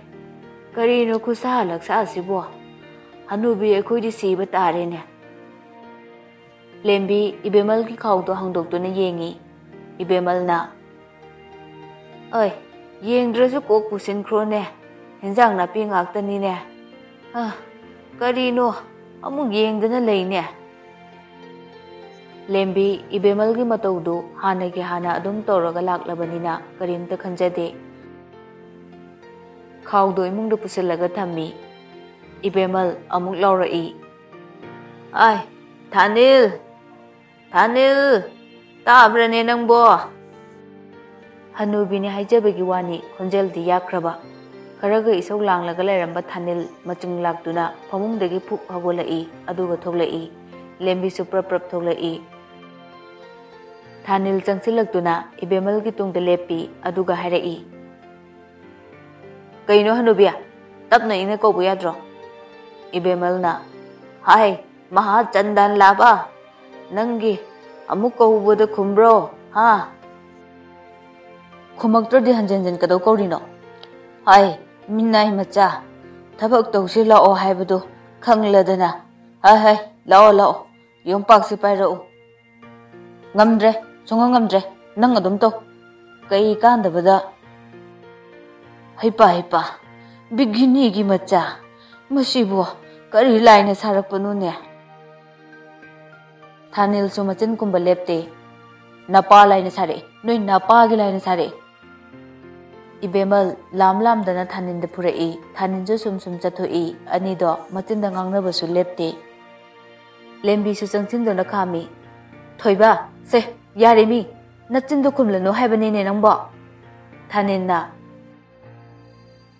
ꯀꯔꯤꯅꯣ ꯈꯨꯠꯁꯥ ꯂꯛꯁꯥꯁꯤꯕꯣ? ꯍꯅꯨꯕꯤ ꯑꯩꯈꯣꯏꯗꯤ ꯁꯤꯕ ꯇꯥꯔꯦꯅꯦ꯫" ꯂꯦꯝꯕꯤ ꯏꯕꯦꯝꯃꯜꯒꯤ ꯈꯥꯎꯗꯣ ꯍꯥꯡꯗꯣꯛꯇꯨꯅ ꯌꯦꯡꯉꯤ꯫ ꯏꯕꯦꯝꯃꯜꯅ, "ꯑꯣꯏ, ꯌꯦꯡꯗ꯭ꯔꯁꯨ ꯀꯣꯛ ꯄꯨꯁꯤꯟꯈ꯭ꯔꯣꯅꯦ꯫ ꯍꯦꯟꯖꯥꯡ ꯅꯥꯄꯤ ꯉꯥꯛꯇꯅꯤꯅꯦ꯫ ꯑ, ꯀꯔꯤꯅꯣ ꯑꯃꯨꯛ ꯌꯦꯡꯗꯅ ꯂꯩꯅꯦ?" ꯂꯦꯝꯕꯤ ꯏꯕꯦꯝꯃꯜꯒꯤ ꯃꯇꯧꯗꯨ ꯍꯥꯟꯅꯒꯤ ꯍꯥꯟꯅ ꯑꯗꯨꯝ ꯇꯧꯔꯒ ꯂꯥꯛꯂꯕꯅꯤꯅ ꯀꯔꯤꯝꯇ ꯈꯟꯖꯗꯦ꯫ ꯈꯥꯎꯗꯣ ꯏꯃꯨꯡꯗ ꯄꯨꯁꯤꯜꯂꯒ ꯊꯝꯃꯤ꯫ ꯏꯕꯦꯝꯃꯜ ꯑꯃꯨꯛ ꯂꯥꯎꯔꯛꯏ, "ꯑꯥꯏ, ꯊꯥꯅꯤꯜ! ꯊꯥꯅꯤꯜ! ꯇꯥꯕ꯭ꯔꯅꯦ ꯅꯪꯕꯣ?" ꯍꯅꯨꯕꯤꯅꯤ ꯍꯥꯏꯖꯕꯒꯤ ꯋꯥꯅꯤ, ꯈꯣꯟꯖꯦꯜꯗꯤ ꯌꯥꯛꯈ꯭ꯔꯕ꯫ ꯈꯔꯒ ꯏꯁꯧ ꯂꯥꯡꯂꯒ ꯂꯩꯔꯝꯕ ꯊꯥꯅꯤꯜ ꯃꯆꯤꯡ ꯂꯥꯛꯇꯨꯅ ꯐꯃꯨꯡꯗꯒꯤ ꯐꯨꯛ ꯍꯧꯒꯠꯂꯛꯏ, ꯑꯗꯨꯒ ꯊꯣꯛꯂꯛꯏ꯫ ꯂꯦꯝꯕꯤꯁꯨ ꯄ꯭ꯔꯞ ꯄ꯭ꯔꯞ ꯊꯣꯛꯂꯛꯏ꯫ ꯊꯥꯅꯤꯜ ꯆꯪꯁꯤꯜꯂꯛꯇꯨꯅ ꯏꯕꯦꯝꯃꯜꯒꯤ ꯇꯨꯡꯗ ꯂꯦꯞꯄꯤ, ꯑꯗꯨꯒ ꯍꯥꯏꯔꯛꯏ, "ꯀꯩꯅꯣ ꯍꯅꯨꯕꯤ, ꯇꯞꯅ ꯏꯪꯅ ꯀꯧꯕ ꯌꯥꯗ꯭ꯔꯣ?" ꯏꯕꯦꯝꯃꯜꯅ, "ꯍꯥꯏ, ꯃꯍꯥ ꯆꯟꯗꯥꯟ ꯂꯥꯕ, ꯅꯪꯒꯤ ꯑꯃꯨꯛ ꯀꯧꯕꯗ ꯈꯨꯝꯕ꯭ꯔꯣ, ꯍꯥ?" ꯈꯨꯝꯃꯛꯇ꯭ꯔꯗꯤ ꯍꯟꯖꯤꯟ ꯍꯟꯖꯤꯟ ꯀꯩꯗꯧ ꯀꯧꯔꯤꯅꯣ? "ꯍꯥꯏ, ꯃꯤꯅꯥꯏ ꯃꯆꯥ, ꯊꯕꯛ ꯇꯧꯁꯤ ꯂꯥꯛꯑꯣ ꯍꯥꯏꯕꯗꯨ ꯈꯪꯂꯗꯅ꯫ ꯍꯥꯏ, ꯍꯥꯏ, ꯂꯥꯛꯑꯣ, ꯂꯥꯛꯑꯣ, ꯌꯣꯝꯄꯥꯛꯁꯤ ꯄꯥꯏꯔꯛꯎ꯫" "ꯉꯝꯗ꯭ꯔꯦ, ꯁꯨꯡꯉꯝ ꯉꯝꯗ꯭ꯔꯦ, ꯅꯪ ꯑꯗꯨꯝ ꯇꯧ꯫ ꯀꯩ ꯀꯥꯟꯗꯕꯗ꯫" "ꯍꯩꯄꯥ, ꯍꯩꯄꯥ, ꯕꯤꯒꯤꯅꯤꯒꯤ ꯃꯆꯥ, ꯃꯁꯤꯕꯨ ꯀꯔꯤ ꯂꯥꯏꯅ ꯁꯥꯔꯛꯄꯅꯣꯅꯦ?" ꯊꯥꯅꯤꯜꯁꯨ ꯃꯆꯤꯟ ꯀꯨꯝꯕ ꯂꯦꯞꯇꯦ꯫ "ꯅꯄꯥ ꯂꯥꯏꯅ ꯁꯥꯔꯛꯏ, ꯅꯣꯏ ꯅꯄꯥꯒꯤ ꯂꯥꯏꯅ ꯁꯥꯔꯛꯏ꯫" ꯏꯕꯦꯝꯃꯜ ꯂꯥꯝ ꯂꯥꯝꯗꯅ ꯊꯥꯅꯤꯜꯗ ꯐꯨꯔꯛꯏ꯫ ꯊꯥꯅꯤꯜꯁꯨ ꯁꯨꯝ ꯁꯨꯝ ꯆꯠꯊꯣꯛꯏ꯫ ꯑꯅꯤꯗꯣ ꯃꯆꯤꯟꯗ ꯉꯥꯡꯅꯕꯁꯨ ꯂꯦꯞꯇꯦ꯫ ꯂꯦꯝꯕꯤꯁꯨ ꯆꯪꯁꯤꯟꯗꯨꯅ ꯈꯥꯝꯃꯤ꯫ "ꯊꯣꯏꯕ, ꯁꯦ, ꯌꯥꯔꯦ ꯃꯤ, ꯅꯆꯤꯟꯗꯨ ꯈꯨꯝꯂꯅꯨ ꯍꯥꯏꯕꯅꯤꯅꯦ ꯅꯪꯕꯣ꯫ ꯊꯥꯅꯤꯜꯅ,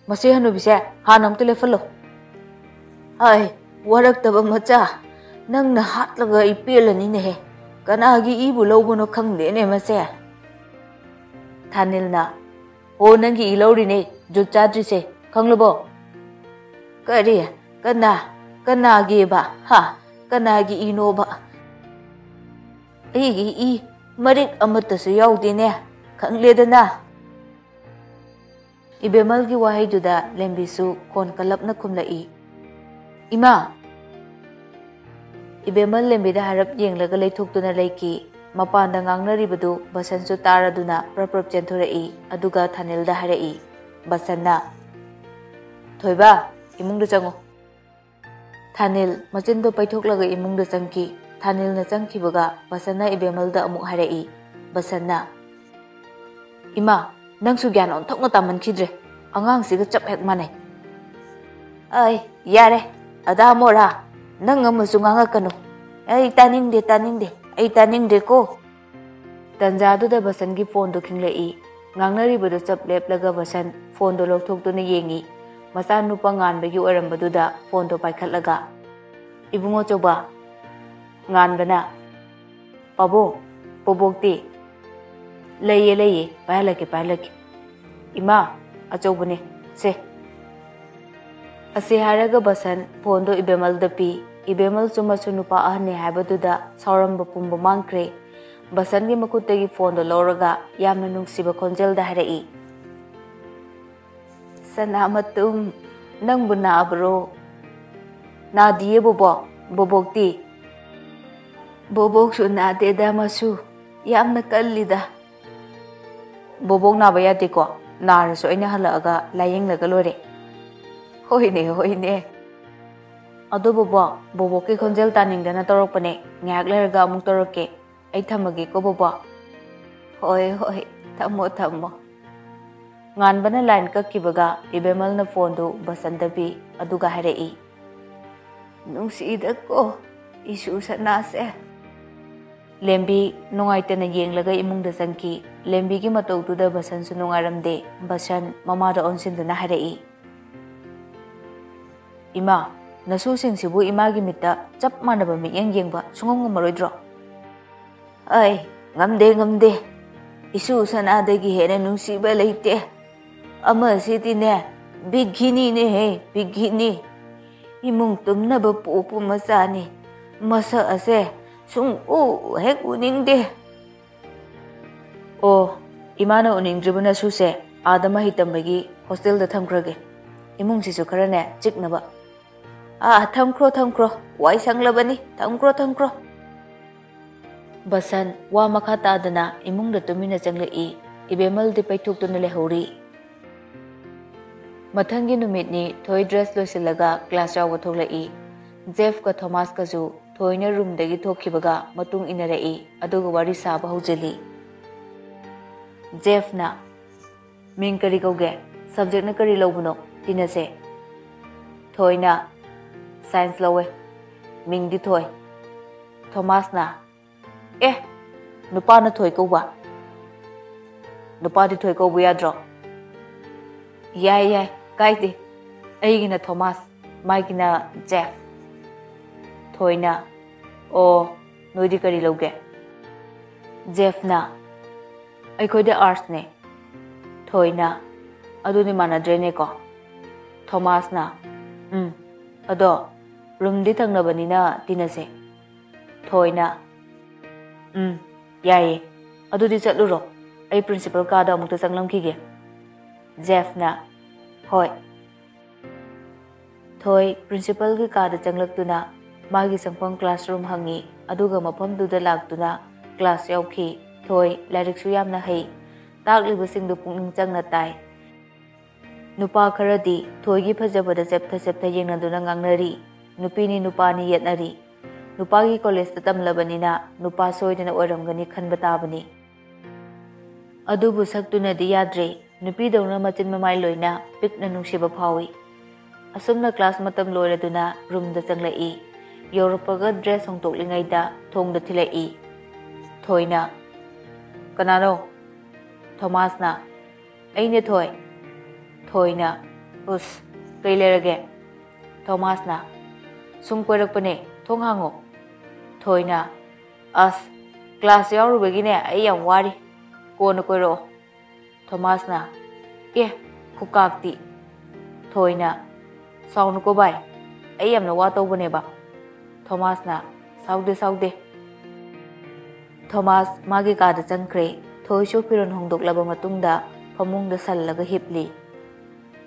"ꯃꯁꯤ ꯍꯅꯨꯕꯤꯁꯦ ꯍꯥꯟꯅ ꯑꯝꯇ ꯂꯦꯞꯍꯜꯂꯣ꯫ ꯑꯩ ꯋꯥꯔꯛꯇꯕ ꯃꯆꯥ, ꯅꯪꯅ ꯍꯥꯠꯂꯒ ꯑꯩ ꯄꯦꯜꯂꯅꯤꯅꯦꯍꯦ꯫ ꯀꯅꯥꯒꯤ ꯏꯕꯨ ꯂꯧꯕꯅꯣ ꯈꯪꯗꯦꯅꯦ ꯃꯁꯦ꯫" ꯊꯥꯅꯤꯜꯅ, "ꯑꯣ, ꯅꯪꯒꯤ ꯏ ꯂꯧꯔꯤꯅꯦ, ꯖꯨꯠ ꯆꯥꯗ꯭ꯔꯤꯁꯦ, ꯈꯪꯂꯕꯣ?" "ꯀꯔꯤ? ꯀꯅꯥ? ꯀꯅꯥꯒꯤꯕ? ꯍꯥ? ꯀꯅꯥꯒꯤ ꯏꯅꯣꯕ? ꯑꯩꯒꯤ ꯏ ꯃꯔꯤꯛ ꯑꯃꯠꯇꯁꯨ ꯌꯥꯎꯗꯦꯅꯦ, ꯈꯪꯂꯦꯗꯅ꯫" ꯏꯕꯦꯝꯃꯜꯒꯤ ꯋꯥꯍꯩꯗꯨꯗ ꯂꯦꯝꯕꯤꯁꯨ ꯈꯣꯟ ꯀꯜꯂꯞꯅ ꯈꯨꯝꯂꯛꯏ, "ꯏꯃꯥ!" ꯏꯕꯦꯝꯃꯜ ꯂꯦꯝꯕꯤꯗ ꯍꯥꯏꯔꯞ ꯌꯦꯡꯂꯒ ꯂꯩꯊꯣꯛꯇꯨꯅ ꯂꯩꯈꯤ꯫ ꯃꯄꯥꯟꯗ ꯉꯥꯡꯅꯔꯤꯕꯗꯨ ꯕꯁꯟꯁꯨ ꯇꯥꯔꯗꯨꯅ ꯄ꯭ꯔꯞ ꯄ꯭ꯔꯞ ꯆꯦꯟꯊꯣꯔꯛꯏ꯫ ꯑꯗꯨꯒ ꯊꯥꯅꯤꯜꯗ ꯍꯥꯏꯔꯛꯏ꯫ ꯕꯁꯟꯅ, "ꯊꯣꯏꯕ, ꯏꯃꯨꯡꯗ ꯆꯪꯉꯨ꯫" ꯊꯥꯅꯤꯜ ꯃꯆꯤꯟꯗꯣ ꯄꯩꯊꯣꯛꯂꯒ ꯏꯃꯨꯡꯗ ꯆꯪꯈꯤ꯫ ꯊꯥꯅꯤꯜꯅ ꯆꯪꯈꯤꯕꯒ ꯕꯁꯟꯅ ꯏꯕꯦꯝꯃꯜꯗ ꯑꯃꯨꯛ ꯍꯥꯏꯔꯛꯏ꯫ ꯕꯁꯟꯅ, "ꯏꯃꯥ, ꯅꯪꯁꯨ ꯒ꯭ꯌꯥꯟ ꯑꯣꯟꯊꯣꯛꯅ ꯇꯥꯃꯟꯈꯤꯗ꯭ꯔꯦ꯫ ꯑꯉꯥꯡꯁꯤꯒ ꯆꯞ ꯍꯦꯛ ꯃꯥꯟꯅꯩ꯫" "ꯑꯩ, ꯌꯥꯔꯦ, ꯑꯗꯥ ꯃꯣꯔꯥ, ꯅꯪ ꯑꯃꯁꯨ ꯉꯥꯡꯉꯛꯀꯅꯨ꯫ ꯑꯩ ꯇꯥꯅꯤꯡꯗꯦ, ꯇꯥꯅꯤꯡꯗꯦ, ꯑꯩ ꯇꯥꯅꯤꯡꯗꯦꯀꯣ꯫" ꯇꯟꯖꯥꯗꯨꯗ ꯕꯁꯟꯒꯤ ꯐꯣꯟꯗꯨ ꯈꯤꯡꯂꯛꯏ꯫ ꯉꯥꯡꯅꯔꯤꯕꯗꯨ ꯆꯞ ꯂꯦꯞꯂꯒ ꯕꯁꯟ ꯐꯣꯟꯗꯨ ꯂꯧꯊꯣꯛꯇꯨꯅ ꯌꯦꯡꯏ꯫ ꯃꯆꯥꯅꯨꯄꯥ ꯉꯥꯟꯕꯒꯤ ꯑꯣꯏꯔꯝꯕꯗꯨꯗ ꯐꯣꯟꯗꯨ ꯄꯥꯏꯈꯠꯂꯒ, "ꯏꯕꯨꯡꯉꯣ ꯆꯧꯕ꯫" ꯉꯥꯟꯕꯅ, "ꯄꯥꯕꯨꯡ, ꯕꯣꯕꯣꯛꯇꯤ?" "ꯂꯩꯌꯦ, ꯂꯩꯌꯦ, ꯄꯥꯏꯍꯜꯂꯛꯀꯦ, ꯄꯥꯏꯍꯜꯂꯛꯀꯦ꯫" "ꯏꯃꯥ, ꯑꯆꯧꯕꯅꯦ, ꯁꯦ꯫" ꯑꯁꯤ ꯍꯥꯏꯔꯒ ꯕꯁꯟ ꯐꯣꯟꯗꯣ ꯏꯕꯦꯝꯃꯜꯗ ꯄꯤ꯫ ꯏꯕꯦꯝꯃꯜꯁꯨ ꯃꯁꯨ ꯅꯨꯄꯥ ꯑꯍꯟꯅꯦ ꯍꯥꯏꯕꯗꯨꯗ ꯁꯥꯎꯔꯝꯕ ꯄꯨꯝꯕ ꯃꯥꯡꯈ꯭ꯔꯦ꯫ ꯕꯁꯟꯒꯤ ꯃꯈꯨꯠꯇꯒꯤ ꯐꯣꯟꯗꯣ ꯂꯧꯔꯒ ꯌꯥꯝꯅ ꯅꯨꯡꯁꯤꯕ ꯈꯣꯟꯖꯦꯜꯗ ꯍꯥꯏꯔꯛꯏ, "ꯁꯅꯥꯃꯇꯨꯝ, ꯅꯪꯕꯨ ꯅꯥꯕ꯭ꯔꯣ?" "ꯅꯥꯗꯤꯌꯦ ꯕꯣꯕꯣꯛ, ꯕꯣꯕꯣꯛꯇꯤ?" "ꯕꯣꯕꯣꯛꯁꯨ ꯅꯥꯗꯦꯗ ꯃꯁꯨ, ꯌꯥꯝꯅ ꯀꯜꯂꯤꯗ꯫" "ꯕꯣꯕꯣꯛ ꯅꯥꯕ ꯌꯥꯗꯦꯀꯣ, ꯅꯥꯔꯁꯨ ꯑꯩꯅ ꯍꯜꯂꯛꯑꯒ ꯂꯥꯏꯌꯦꯡꯂꯒ ꯂꯣꯏꯔꯦ꯫" "ꯍꯣꯏꯅꯦ, ꯍꯣꯏꯅꯦ꯫ ꯑꯗꯣ ꯕꯣꯕꯣꯛ, ꯕꯣꯕꯣꯛꯀꯤ ꯈꯣꯟꯖꯦꯜ ꯇꯥꯅꯤꯡꯗꯅ ꯇꯧꯔꯛꯄꯅꯦ, ꯉꯥꯏꯍꯥꯛ ꯂꯩꯔꯒ ꯑꯃꯨꯛ ꯇꯧꯔꯛꯀꯦ꯫ ꯑꯩ ꯊꯝꯃꯒꯦꯀꯣ ꯕꯣꯕꯣꯛ꯫" "ꯍꯣꯏ, ꯍꯣꯏ, ꯊꯝꯃꯣ, ꯊꯝꯃꯣ꯫" ꯉꯥꯟꯕꯅ ꯂꯥꯏꯟ ꯀꯛꯈꯤꯕꯒ ꯏꯕꯦꯝꯃꯜꯅ ꯐꯣꯟꯗꯨ ꯕꯁꯟꯇ ꯄꯤ, ꯑꯗꯨꯒ ꯍꯥꯏꯔꯛꯏ, "ꯅꯨꯡꯁꯤꯗꯀꯣ ꯏꯁꯨ ꯁꯅꯥꯁꯦ꯫ ꯂꯦꯝꯕꯤ ꯅꯨꯡꯉꯥꯏꯇꯅ ꯌꯦꯡꯂꯒ ꯏꯃꯨꯡꯗ ꯆꯪꯈꯤ꯫ ꯂꯦꯝꯕꯤꯒꯤ ꯃꯇꯧꯗꯨꯗ ꯕꯁꯟꯁꯨ ꯅꯨꯡꯉꯥꯏꯔꯝꯗꯦ꯫ ꯕꯁꯟ ꯃꯃꯥꯗ ꯑꯣꯟꯁꯤꯟꯗꯨꯅ ꯍꯥꯏꯔꯛꯏ, "ꯏꯃꯥ, ꯅꯁꯨꯁꯤꯡꯁꯤꯕꯨ ꯏꯃꯥꯒꯤ ꯃꯤꯠꯇ ꯆꯞ ꯃꯥꯟꯅꯕ ꯃꯤꯠꯌꯦꯡ ꯌꯦꯡꯕ ꯁꯨꯡꯉꯝ ꯉꯝꯃꯔꯣꯏꯗ꯭ꯔꯣ?" "ꯑꯩ ꯉꯝꯗꯦ, ꯉꯝꯗꯦ꯫ ꯏꯁꯨ ꯁꯅꯥꯗꯒꯤ ꯍꯦꯟꯅ ꯅꯨꯡꯁꯤꯕ ꯂꯩꯇꯦ꯫ ꯑꯃꯁꯤꯗꯤꯅꯦ, ꯕꯤꯒꯤꯅꯤꯅꯦꯍꯦ, ꯕꯤꯒꯤꯅꯤ꯫ ꯏꯃꯨꯡ ꯇꯨꯝꯅꯕ ꯄꯣꯛꯄ ꯃꯆꯥꯅꯤ꯫ ꯃꯁꯛ ꯑꯁꯦ ꯁꯨꯡꯎ ꯍꯦꯛ ꯎꯅꯤꯡꯗꯦ꯫" "ꯑꯣ, ꯏꯃꯥꯅ ꯎꯅꯤꯡꯗ꯭ꯔꯤꯕ ꯅꯁꯨꯁꯦ ꯑꯥꯗ ꯃꯍꯩ ꯇꯝꯕꯒꯤ ꯍꯣꯁꯇꯦꯜꯗ ꯊꯝꯈ꯭ꯔꯒꯦ꯫ ꯏꯃꯨꯡꯁꯤꯁꯨ ꯈꯔꯅꯦ ꯆꯤꯛꯅꯕ꯫" "ꯑꯥ, ꯊꯝꯈ꯭ꯔꯣ, ꯊꯝꯈ꯭ꯔꯣ꯫ ꯋꯥꯏ ꯁꯪꯂꯕꯅꯤ꯫ ꯊꯝꯈ꯭ꯔꯣ, ꯊꯝꯈ꯭ꯔꯣ꯫" ꯕꯁꯟ ꯋꯥ ꯃꯈꯥ ꯇꯥꯗꯅ ꯏꯃꯨꯡꯗ ꯇꯨꯃꯤꯟꯅ ꯆꯪꯂꯛꯏ꯫ ꯏꯕꯦꯝꯃꯜꯗꯤ ꯄꯩꯊꯣꯛꯇꯨꯅ ꯂꯩꯍꯧꯔꯤ꯫ ꯃꯊꯪꯒꯤ ꯅꯨꯃꯤꯠꯅꯤ꯫ ꯊꯣꯏ ꯗ꯭ꯔꯦꯁ ꯂꯣꯏꯁꯤꯜꯂꯒ ꯀ꯭ꯂꯥꯁ ꯌꯥꯎꯕ ꯊꯣꯛꯂꯛꯏ꯫ ꯖꯦꯐꯀ ꯊꯣꯃꯥꯁꯀꯁꯨ ꯊꯣꯏꯅ ꯔꯨꯝꯗꯒꯤ ꯊꯣꯛꯈꯤꯕꯒ ꯃꯇꯨꯡ ꯏꯟꯅꯔꯛꯏ, ꯑꯗꯨꯒ ꯋꯥꯔꯤ ꯁꯥꯕ ꯍꯧꯖꯤꯜꯂꯤ꯫ ꯖꯦꯐꯅ, "ꯃꯤꯡ ꯀꯔꯤ ꯀꯧꯒꯦ? ꯁꯕꯖꯦꯛꯅ ꯀꯔꯤ ꯂꯧꯕꯅꯣ? ꯇꯤꯟꯅꯁꯦ꯫" ꯊꯣꯏꯅ, "ꯁꯥꯏꯟꯁ ꯂꯧꯋꯦ꯫ ꯃꯤꯡꯗꯤ ꯊꯣꯏ꯫" ꯊꯣꯃꯥꯁꯅ, "ꯑꯦ, ꯅꯨꯄꯥꯅ ꯊꯣꯏ ꯀꯧꯕ? ꯅꯨꯄꯥꯗꯤ ꯊꯣꯏ ꯀꯧꯕ ꯌꯥꯗ꯭ꯔꯣ?" "ꯌꯥꯏ, ꯌꯥꯏ, ꯀꯥꯏꯗꯦ꯫ ꯑꯩꯒꯤꯅ ꯊꯣꯃꯥꯁ, ꯃꯥꯒꯤꯅ ꯖꯦꯐ꯫" ꯊꯣꯏꯅ, "ꯑꯣ, ꯅꯣꯏꯗꯤ ꯀꯔꯤ ꯂꯧꯒꯦ?" ꯖꯦꯐꯅ, "ꯑꯩꯈꯣꯏꯗꯤ ꯑꯥꯔꯠꯁꯅꯦ꯫" ꯊꯣꯏꯅ, "ꯑꯗꯨꯗꯤ ꯃꯥꯟꯅꯗ꯭ꯔꯦꯅꯦꯀꯣ꯫" ꯊꯣꯃꯥꯁꯅ, "ꯎꯝ, ꯑꯗꯣ ꯔꯨꯝꯗꯤ ꯊꯪꯅꯕꯅꯤꯅ ꯇꯤꯟꯅꯁꯦ꯫" ꯊꯣꯏꯅ, "ꯎꯝ, ꯌꯥꯏꯌꯦ꯫ ꯑꯗꯨꯗꯤ ꯆꯠꯂꯨꯔꯣ꯫ ꯑꯩ ꯄ꯭ꯔꯤꯟꯁꯤꯄꯜ ꯀꯥꯗ ꯑꯃꯨꯛꯇ ꯆꯪꯂꯝꯈꯤꯒꯦ꯫" ꯖꯦꯐꯅ, "ꯍꯣꯏ꯫" ꯊꯣꯏ ꯄ꯭ꯔꯤꯟꯁꯤꯄꯜꯒꯤ ꯀꯥꯗ ꯆꯪꯂꯛꯇꯨꯅ ꯃꯥꯒꯤ ꯆꯪꯐꯝ ꯀ꯭ꯂꯥꯁꯔꯨꯝ ꯍꯪꯉꯤ, ꯑꯗꯨꯒ ꯃꯐꯝꯗꯨꯗ ꯂꯥꯛꯇꯨꯅ ꯀ꯭ꯂꯥꯁ ꯌꯥꯎꯈꯤ꯫ ꯊꯣꯏ ꯂꯥꯏꯔꯤꯛꯁꯨ ꯌꯥꯝꯅ ꯍꯩ, ꯇꯥꯛꯂꯤꯕꯁꯤꯡꯗꯨ ꯄꯨꯛꯅꯤꯡ ꯆꯪꯅ ꯇꯥꯏ꯫ ꯅꯨꯄꯥ ꯈꯔꯗꯤ ꯊꯣꯏꯒꯤ ꯐꯖꯕꯗ ꯆꯦꯞꯊ ꯆꯦꯞꯊ ꯌꯦꯡꯅꯗꯨꯅ ꯉꯥꯡꯅꯔꯤ꯫ ꯅꯨꯄꯤꯅꯤ ꯅꯨꯄꯥꯅꯤ ꯌꯦꯠꯅꯔꯤ꯫ ꯅꯨꯄꯥꯒꯤ ꯀꯣꯂꯦꯖꯇ ꯇꯝꯂꯕꯅꯤꯅ ꯅꯨꯄꯥ ꯁꯣꯏꯗꯅ ꯑꯣꯏꯔꯝꯒꯅꯤ ꯈꯟꯕ ꯇꯥꯕꯅꯤ꯫ ꯑꯗꯨꯕꯨ ꯁꯛꯇꯨꯅꯗꯤ ꯌꯥꯗ꯭ꯔꯦ꯫ ꯅꯨꯄꯤꯗꯧꯅ ꯃꯆꯤꯟ ꯃꯃꯥꯏ ꯂꯣꯏꯅ ꯄꯤꯛꯅ ꯅꯨꯡꯁꯤꯕ ꯐꯥꯎꯏ꯫ ꯑꯁꯨꯝꯅ ꯀ꯭ꯂꯥꯁ ꯃꯇꯝ ꯂꯣꯏꯔꯗꯨꯅ ꯔꯨꯝꯗ ꯆꯪꯂꯛꯏ꯫ ꯌꯧꯔꯛꯄꯒ ꯗ꯭ꯔꯦꯁ ꯍꯣꯡꯗꯣꯛꯂꯤꯉꯩꯗ ꯊꯣꯡꯗ ꯊꯤꯜꯂꯛꯏ꯫ ꯊꯣꯏꯅ, "ꯀꯅꯥꯅꯣ?" ꯊꯣꯃꯥꯁꯅ, "ꯑꯩꯅꯦ ꯊꯣꯏ꯫" ꯊꯣꯏꯅ, "ꯎꯁ, ꯀꯩ ꯂꯩꯔꯒꯦ?" ꯊꯣꯃꯥꯁꯅ, "ꯁꯨꯝ ꯀꯣꯏꯔꯛꯄꯅꯦ, ꯊꯣꯡ ꯍꯥꯡꯉꯣ꯫" ꯊꯣꯏꯅ, "ꯑꯁ, ꯀ꯭ꯂꯥꯁ ꯌꯥꯎꯔꯨꯕꯒꯤꯅꯦ ꯑꯩ ꯌꯥꯝ ꯋꯥꯔꯤ, ꯀꯣꯟꯅ ꯀꯣꯏꯔꯛꯑꯣ꯫" ꯊꯣꯃꯥꯁꯅ, "ꯑꯦ, ꯈꯨꯀꯥꯛꯇꯤ!" ꯊꯣꯏꯅ, "ꯁꯥꯎꯅꯨꯀꯣ ꯚꯥꯏ, ꯑꯩ ꯌꯥꯝꯅ ꯋꯥ ꯇꯧꯕꯅꯦꯕ꯫" ꯊꯣꯃꯥꯁꯅ, "ꯁꯥꯎꯗꯦ, ꯁꯥꯎꯗꯦ꯫" ꯊꯣꯃꯥꯁ ꯃꯥꯒꯤ ꯀꯥꯗ ꯆꯪꯈ꯭ꯔꯦ꯫ ꯊꯣꯏꯁꯨ ꯐꯤꯔꯣꯜ ꯍꯣꯡꯗꯣꯛꯂꯕ ꯃꯇꯨꯡꯗ ꯐꯃꯨꯡꯗ ꯁꯜꯂꯒ ꯍꯤꯞꯂꯤ꯫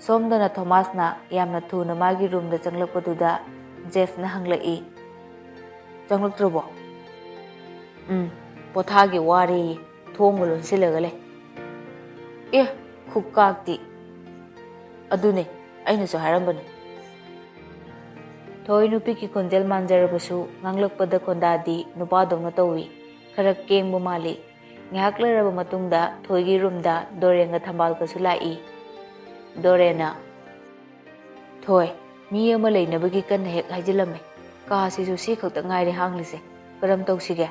ꯁꯣꯝꯗꯅ ꯊꯣꯃꯥꯁꯅ ꯌꯥꯝꯅ ꯊꯨꯅ ꯃꯥꯒꯤ ꯔꯨꯝꯗ ꯆꯪꯂꯛꯄꯗꯨꯗ ꯖꯦꯐꯅ ꯍꯪꯂꯛꯏ, "ꯆꯪꯂꯛꯇ꯭ꯔꯕꯣ?" "ꯎꯝ, ꯄꯣꯊꯥꯒꯦ ꯋꯥꯔꯦꯌꯦ, ꯊꯣꯡꯒ ꯂꯣꯟꯁꯤꯜꯂꯒ ꯂꯩ꯫" "ꯑꯦ, ꯈꯨꯀꯥꯛꯇꯤ!" "ꯑꯗꯨꯅꯦ, ꯑꯩꯅꯁꯨ ꯍꯥꯏꯔꯝꯕꯅꯦ꯫" ꯊꯣꯏ ꯅꯨꯄꯤꯒꯤ ꯈꯣꯟꯖꯦꯜ ꯃꯥꯟꯖꯔꯕꯁꯨ ꯉꯥꯡꯂꯛꯄꯗ ꯈꯣꯟꯗꯥꯗꯤ ꯅꯨꯄꯥꯗꯧꯅ ꯇꯧꯏ꯫ ꯈꯔ ꯀꯦꯡꯕ ꯃꯥꯜꯂꯤ꯫ ꯉꯥꯏꯍꯥꯛ ꯂꯩꯔꯕ ꯃꯇꯨꯡꯗ ꯊꯣꯏꯒꯤ ꯔꯨꯝꯗ ꯗꯣꯔꯦꯟꯒ ꯊꯝꯕꯥꯜꯒꯁꯨ ꯂꯥꯛꯏ꯫ ꯗꯣꯔꯦꯟꯅ, "ꯊꯣꯏ, ꯃꯤ ꯑꯃ ꯂꯩꯅꯕꯒꯤ ꯀꯟꯅ ꯍꯦꯛ ꯍꯥꯏꯖꯤꯜꯂꯝꯃꯦ꯫ ꯀꯥꯁꯤꯁꯨ ꯁꯤ ꯈꯛꯇ ꯉꯥꯏꯔꯦ ꯍꯥꯡꯂꯤꯁꯦ꯫ ꯀꯔꯝ ꯇꯧꯁꯤꯒꯦ?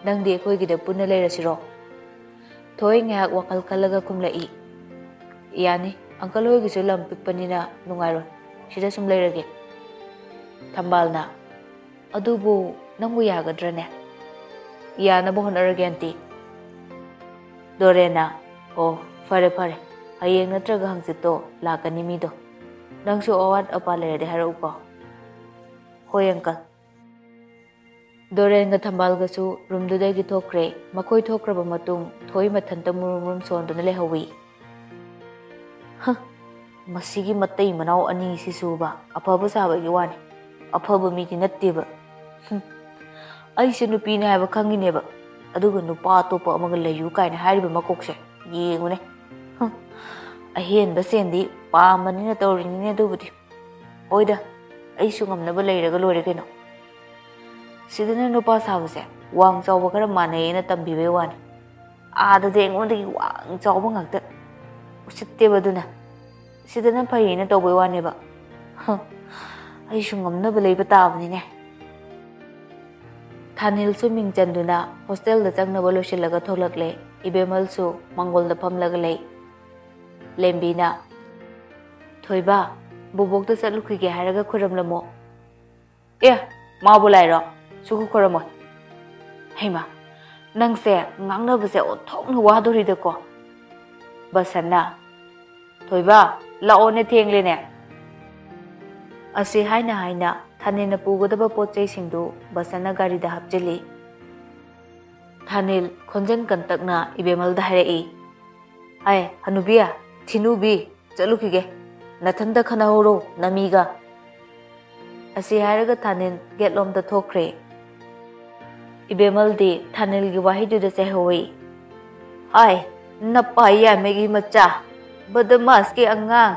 ꯅꯪꯗꯤ ꯑꯩꯈꯣꯏꯒꯤꯗ ꯄꯨꯟꯅ ꯂꯩꯔꯁꯤꯔꯣ?" ꯊꯣꯏ ꯉꯥꯏꯍꯥꯛ ꯋꯥꯈꯜ ꯈꯜꯂꯒ ꯈꯨꯝꯂꯛꯏ, "ꯌꯥꯅꯤ, ꯑꯪꯀꯜ ꯍꯣꯏꯒꯤꯁꯨ ꯂꯝ ꯄꯤꯛꯄꯅꯤꯅ ꯅꯨꯡꯉꯥꯏꯔꯣꯏ꯫ ꯁꯤꯗ ꯁꯨꯝ ꯂꯩꯔꯒꯦ꯫" ꯊꯝꯕꯥꯜꯅ, "ꯑꯗꯨꯕꯨ ꯅꯪꯕꯨ ꯌꯥꯒꯗ꯭ꯔꯅꯦ?" "ꯌꯥꯅꯕ ꯍꯣꯠꯅꯔꯒꯦ, ꯑꯟꯇꯤ꯫" ꯗꯣꯔꯦꯟꯅ, "ꯑꯣ, ꯐꯔꯦ ꯐꯔꯦ, ꯍꯌꯦꯡ ꯅꯠꯇ꯭ꯔꯒ ꯍꯪꯆꯤꯠꯇꯣ ꯂꯥꯛꯀꯅꯤ ꯃꯤꯗꯣ꯫ ꯅꯪꯁꯨ ꯑꯋꯥꯠ ꯑꯄꯥ ꯂꯩꯔꯗꯤ ꯍꯥꯏꯔꯛꯎꯀꯣ꯫" "ꯍꯣꯏ, ꯑꯪꯀꯜ꯫" ꯗꯣꯔꯦꯟꯒ ꯊꯝꯕꯥꯜꯒꯁꯨ ꯔꯨꯝꯗꯨꯗꯒꯤ ꯊꯣꯛꯈ꯭ꯔꯦ꯫ ꯃꯈꯣꯏ ꯊꯣꯛꯈ꯭ꯔꯕ ꯃꯇꯨꯡ ꯊꯣꯏ ꯃꯊꯟꯇ ꯃꯨꯔꯨꯝ ꯃꯨꯔꯨꯝ ꯁꯣꯟꯗꯨꯅ ꯂꯩꯍꯧꯏ꯫ "ꯍ, ꯃꯁꯤꯒꯤ ꯃꯇꯩ ꯃꯅꯥꯎ ꯑꯅꯤꯁꯤꯁꯨꯕ ꯑꯐꯕ ꯁꯥꯕꯒꯤ ꯋꯥꯅꯤ, ꯑꯐꯕ ꯃꯤꯗꯤ ꯅꯠꯇꯦꯕ꯫ ꯍꯨꯝ, ꯑꯩꯁꯦ ꯅꯨꯄꯤꯅꯦ ꯍꯥꯏꯕ ꯈꯪꯉꯤꯅꯦꯕ, ꯑꯗꯨꯒ ꯅꯨꯄꯥ ꯑꯇꯣꯞꯄ ꯑꯃꯒ ꯂꯩꯌꯨ ꯀꯥꯏꯅ ꯍꯥꯏꯔꯤꯕ ꯃꯀꯣꯛꯁꯦ ꯌꯦꯡꯉꯨꯅꯦ꯫ ꯍꯨꯝ, ꯑꯍꯦꯟꯕ ꯁꯦꯟꯗꯤ ꯄꯥꯝꯕꯅꯤꯅ ꯇꯧꯔꯤꯅꯤꯅꯦ ꯑꯗꯨꯕꯨꯗꯤ꯫ ꯍꯣꯏꯗ, ꯑꯩꯁꯨ ꯉꯝꯅꯕ ꯂꯩꯔꯒ ꯂꯣꯏꯔꯦ ꯀꯩꯅꯣ꯫ ꯁꯤꯗꯅ ꯅꯨꯄꯥ ꯁꯥꯕꯁꯦ ꯋꯥꯡ ꯆꯥꯎꯕ ꯈꯔ ꯃꯥꯟꯅꯩꯌꯦꯅ ꯇꯝꯕꯤꯕꯩ ꯋꯥꯅꯤ꯫ ꯑꯥꯗꯗꯤ ꯑꯩꯉꯣꯟꯗꯒꯤ ꯋꯥꯡ ꯆꯥꯎꯕ ꯉꯥꯛꯇ꯫ ꯎꯁꯤꯠꯇꯦꯕ ꯑꯗꯨꯅ꯫ ꯁꯤꯗꯅ ꯐꯩꯌꯦꯅ ꯇꯧꯕꯩ ꯋꯥꯅꯦꯕ꯫ ꯍ, ꯑꯩꯁꯨ ꯉꯝꯅꯕ ꯂꯩꯕ ꯇꯥꯕꯅꯤꯅꯦ꯫" ꯊꯥꯅꯤꯜꯁꯨ ꯃꯤꯡ ꯆꯟꯗꯨꯅ ꯍꯣꯁꯇꯦꯜꯗ ꯆꯪꯅꯕ ꯂꯣꯏꯁꯤꯜꯂꯒ ꯊꯣꯛꯂꯛꯂꯦ꯫ ꯏꯕꯦꯝꯃꯜꯁꯨ ꯃꯥꯡꯒꯣꯜꯗ ꯐꯝꯂꯒ ꯂꯩ꯫ ꯂꯦꯝꯕꯤꯅ, "ꯊꯣꯏꯕ, ꯕꯣꯕꯣꯛꯇ ꯆꯠꯂꯨꯈꯤꯒꯦ ꯍꯥꯏꯔꯒ ꯈꯨꯔꯝꯂꯝꯃꯣ"꯫ "ꯑꯦ, ꯃꯥꯕꯨ ꯂꯥꯏꯔꯣ? ꯁꯨꯈꯨ ꯈꯨꯔꯝꯃꯣꯏ"꯫ "ꯍꯩꯃꯥ, ꯅꯪꯁꯦ ꯉꯥꯡꯅꯕꯁꯦ ꯑꯣꯟꯊꯣꯛꯅ ꯋꯥꯗꯣꯔꯤꯗꯀꯣ"꯫ ꯕꯁꯟꯅ, "ꯊꯣꯏꯕ, ꯂꯥꯛꯑꯣꯅꯦ, ꯊꯦꯡꯂꯦꯅꯦ"꯫ ꯑꯁꯤ ꯍꯥꯏꯅ ꯍꯥꯏꯅ ꯊꯥꯅꯤꯜꯅ ꯄꯨꯒꯗꯕ ꯄꯣꯠ ꯆꯩꯁꯤꯡꯗꯨ ꯕꯁꯟꯅ ꯒꯥꯔꯤꯗ ꯍꯥꯞꯆꯤꯜꯂꯤ꯫ ꯊꯥꯅꯤꯜ ꯈꯣꯟꯖꯦꯜ ꯀꯟꯇꯛꯅ ꯏꯕꯦꯝꯃꯜꯗ ꯍꯥꯏꯔꯛꯏ, "ꯑꯥꯏ, ꯍꯅꯨꯕꯤ, ꯊꯤꯅꯨꯕꯤ, ꯆꯠꯂꯨꯈꯤꯒꯦ꯫ ꯅꯊꯟꯇ ꯈꯟꯅꯍꯧꯔꯣ ꯅꯃꯤꯒ"꯫ ꯑꯁꯤ ꯍꯥꯏꯔꯒ ꯊꯥꯅꯤꯜ ꯒꯦꯠꯂꯣꯝꯗ ꯊꯣꯛꯈ꯭ꯔꯦ꯫ ꯏꯕꯦꯝꯃꯜꯗꯤ ꯊꯥꯅꯤꯜꯒꯤ ꯋꯥꯍꯩꯗꯨꯗ ꯆꯩꯍꯧꯏ꯫ "ꯑꯥꯏ, ꯅꯄꯥ ꯌꯥꯏꯃꯒꯤ ꯃꯆꯥ, ꯕꯗꯃꯥꯁꯀꯤ ꯑꯉꯥꯡ"꯫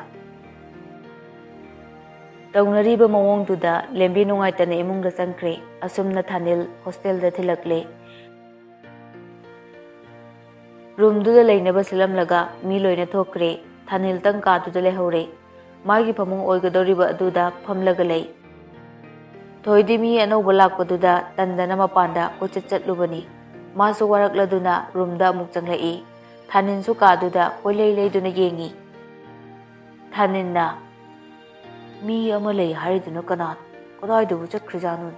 ꯇꯧꯅꯔꯤꯕ ꯃꯑꯣꯡꯗꯨꯗ ꯂꯦꯝꯕꯤ ꯅꯨꯡꯉꯥꯏꯇꯅ ꯏꯃꯨꯡꯗ ꯆꯪꯈ꯭ꯔꯦ꯫ ꯑꯁꯨꯝꯅ ꯊꯥꯅꯤꯜ ꯍꯣꯁꯇꯦꯜꯗ ꯊꯤꯜꯂꯛꯂꯦ꯫ ꯔꯨꯝꯗꯨꯗ ꯂꯩꯅꯕ ꯁꯤꯜꯂꯝꯂꯒ ꯃꯤ ꯂꯣꯏꯅ ꯊꯣꯛꯈ꯭ꯔꯦ꯫ ꯊꯥꯅꯤꯜꯇꯪ ꯀꯥꯗꯨꯗ ꯂꯩꯍꯧꯔꯦ꯫ ꯃꯥꯒꯤ ꯐꯃꯨꯡ ꯑꯣꯏꯒꯗꯧꯔꯤꯕ ꯑꯗꯨꯗ ꯐꯝꯂꯒ ꯂꯩ꯫ ꯊꯣꯏꯗꯤ ꯃꯤ ꯑꯅꯧꯕ ꯂꯥꯛꯄꯗꯨꯗ ꯇꯟꯗꯅ ꯃꯄꯥꯟꯗ ꯀꯣꯏꯆꯠ ꯆꯠꯂꯨꯕꯅꯤ꯫ ꯃꯥꯁꯨ ꯋꯥꯔꯛꯂꯗꯨꯅ ꯔꯨꯝꯗ ꯑꯃꯨꯛ ꯆꯪꯂꯛꯏ꯫ ꯊꯥꯅꯤꯜꯁꯨ ꯀꯥꯗꯨꯗ ꯀꯣꯏꯂꯩ ꯂꯩꯗꯨꯅ ꯌꯦꯡꯉꯤ꯫ ꯊꯥꯅꯤꯜꯅ, "ꯃꯤ ꯑꯃ ꯂꯩ ꯍꯥꯏꯔꯤꯗꯨꯅ ꯀꯅꯥꯅꯣ? ꯀꯗꯥꯏꯗꯕꯨ ꯆꯠꯈ꯭ꯔꯖꯥꯠꯅꯣ?"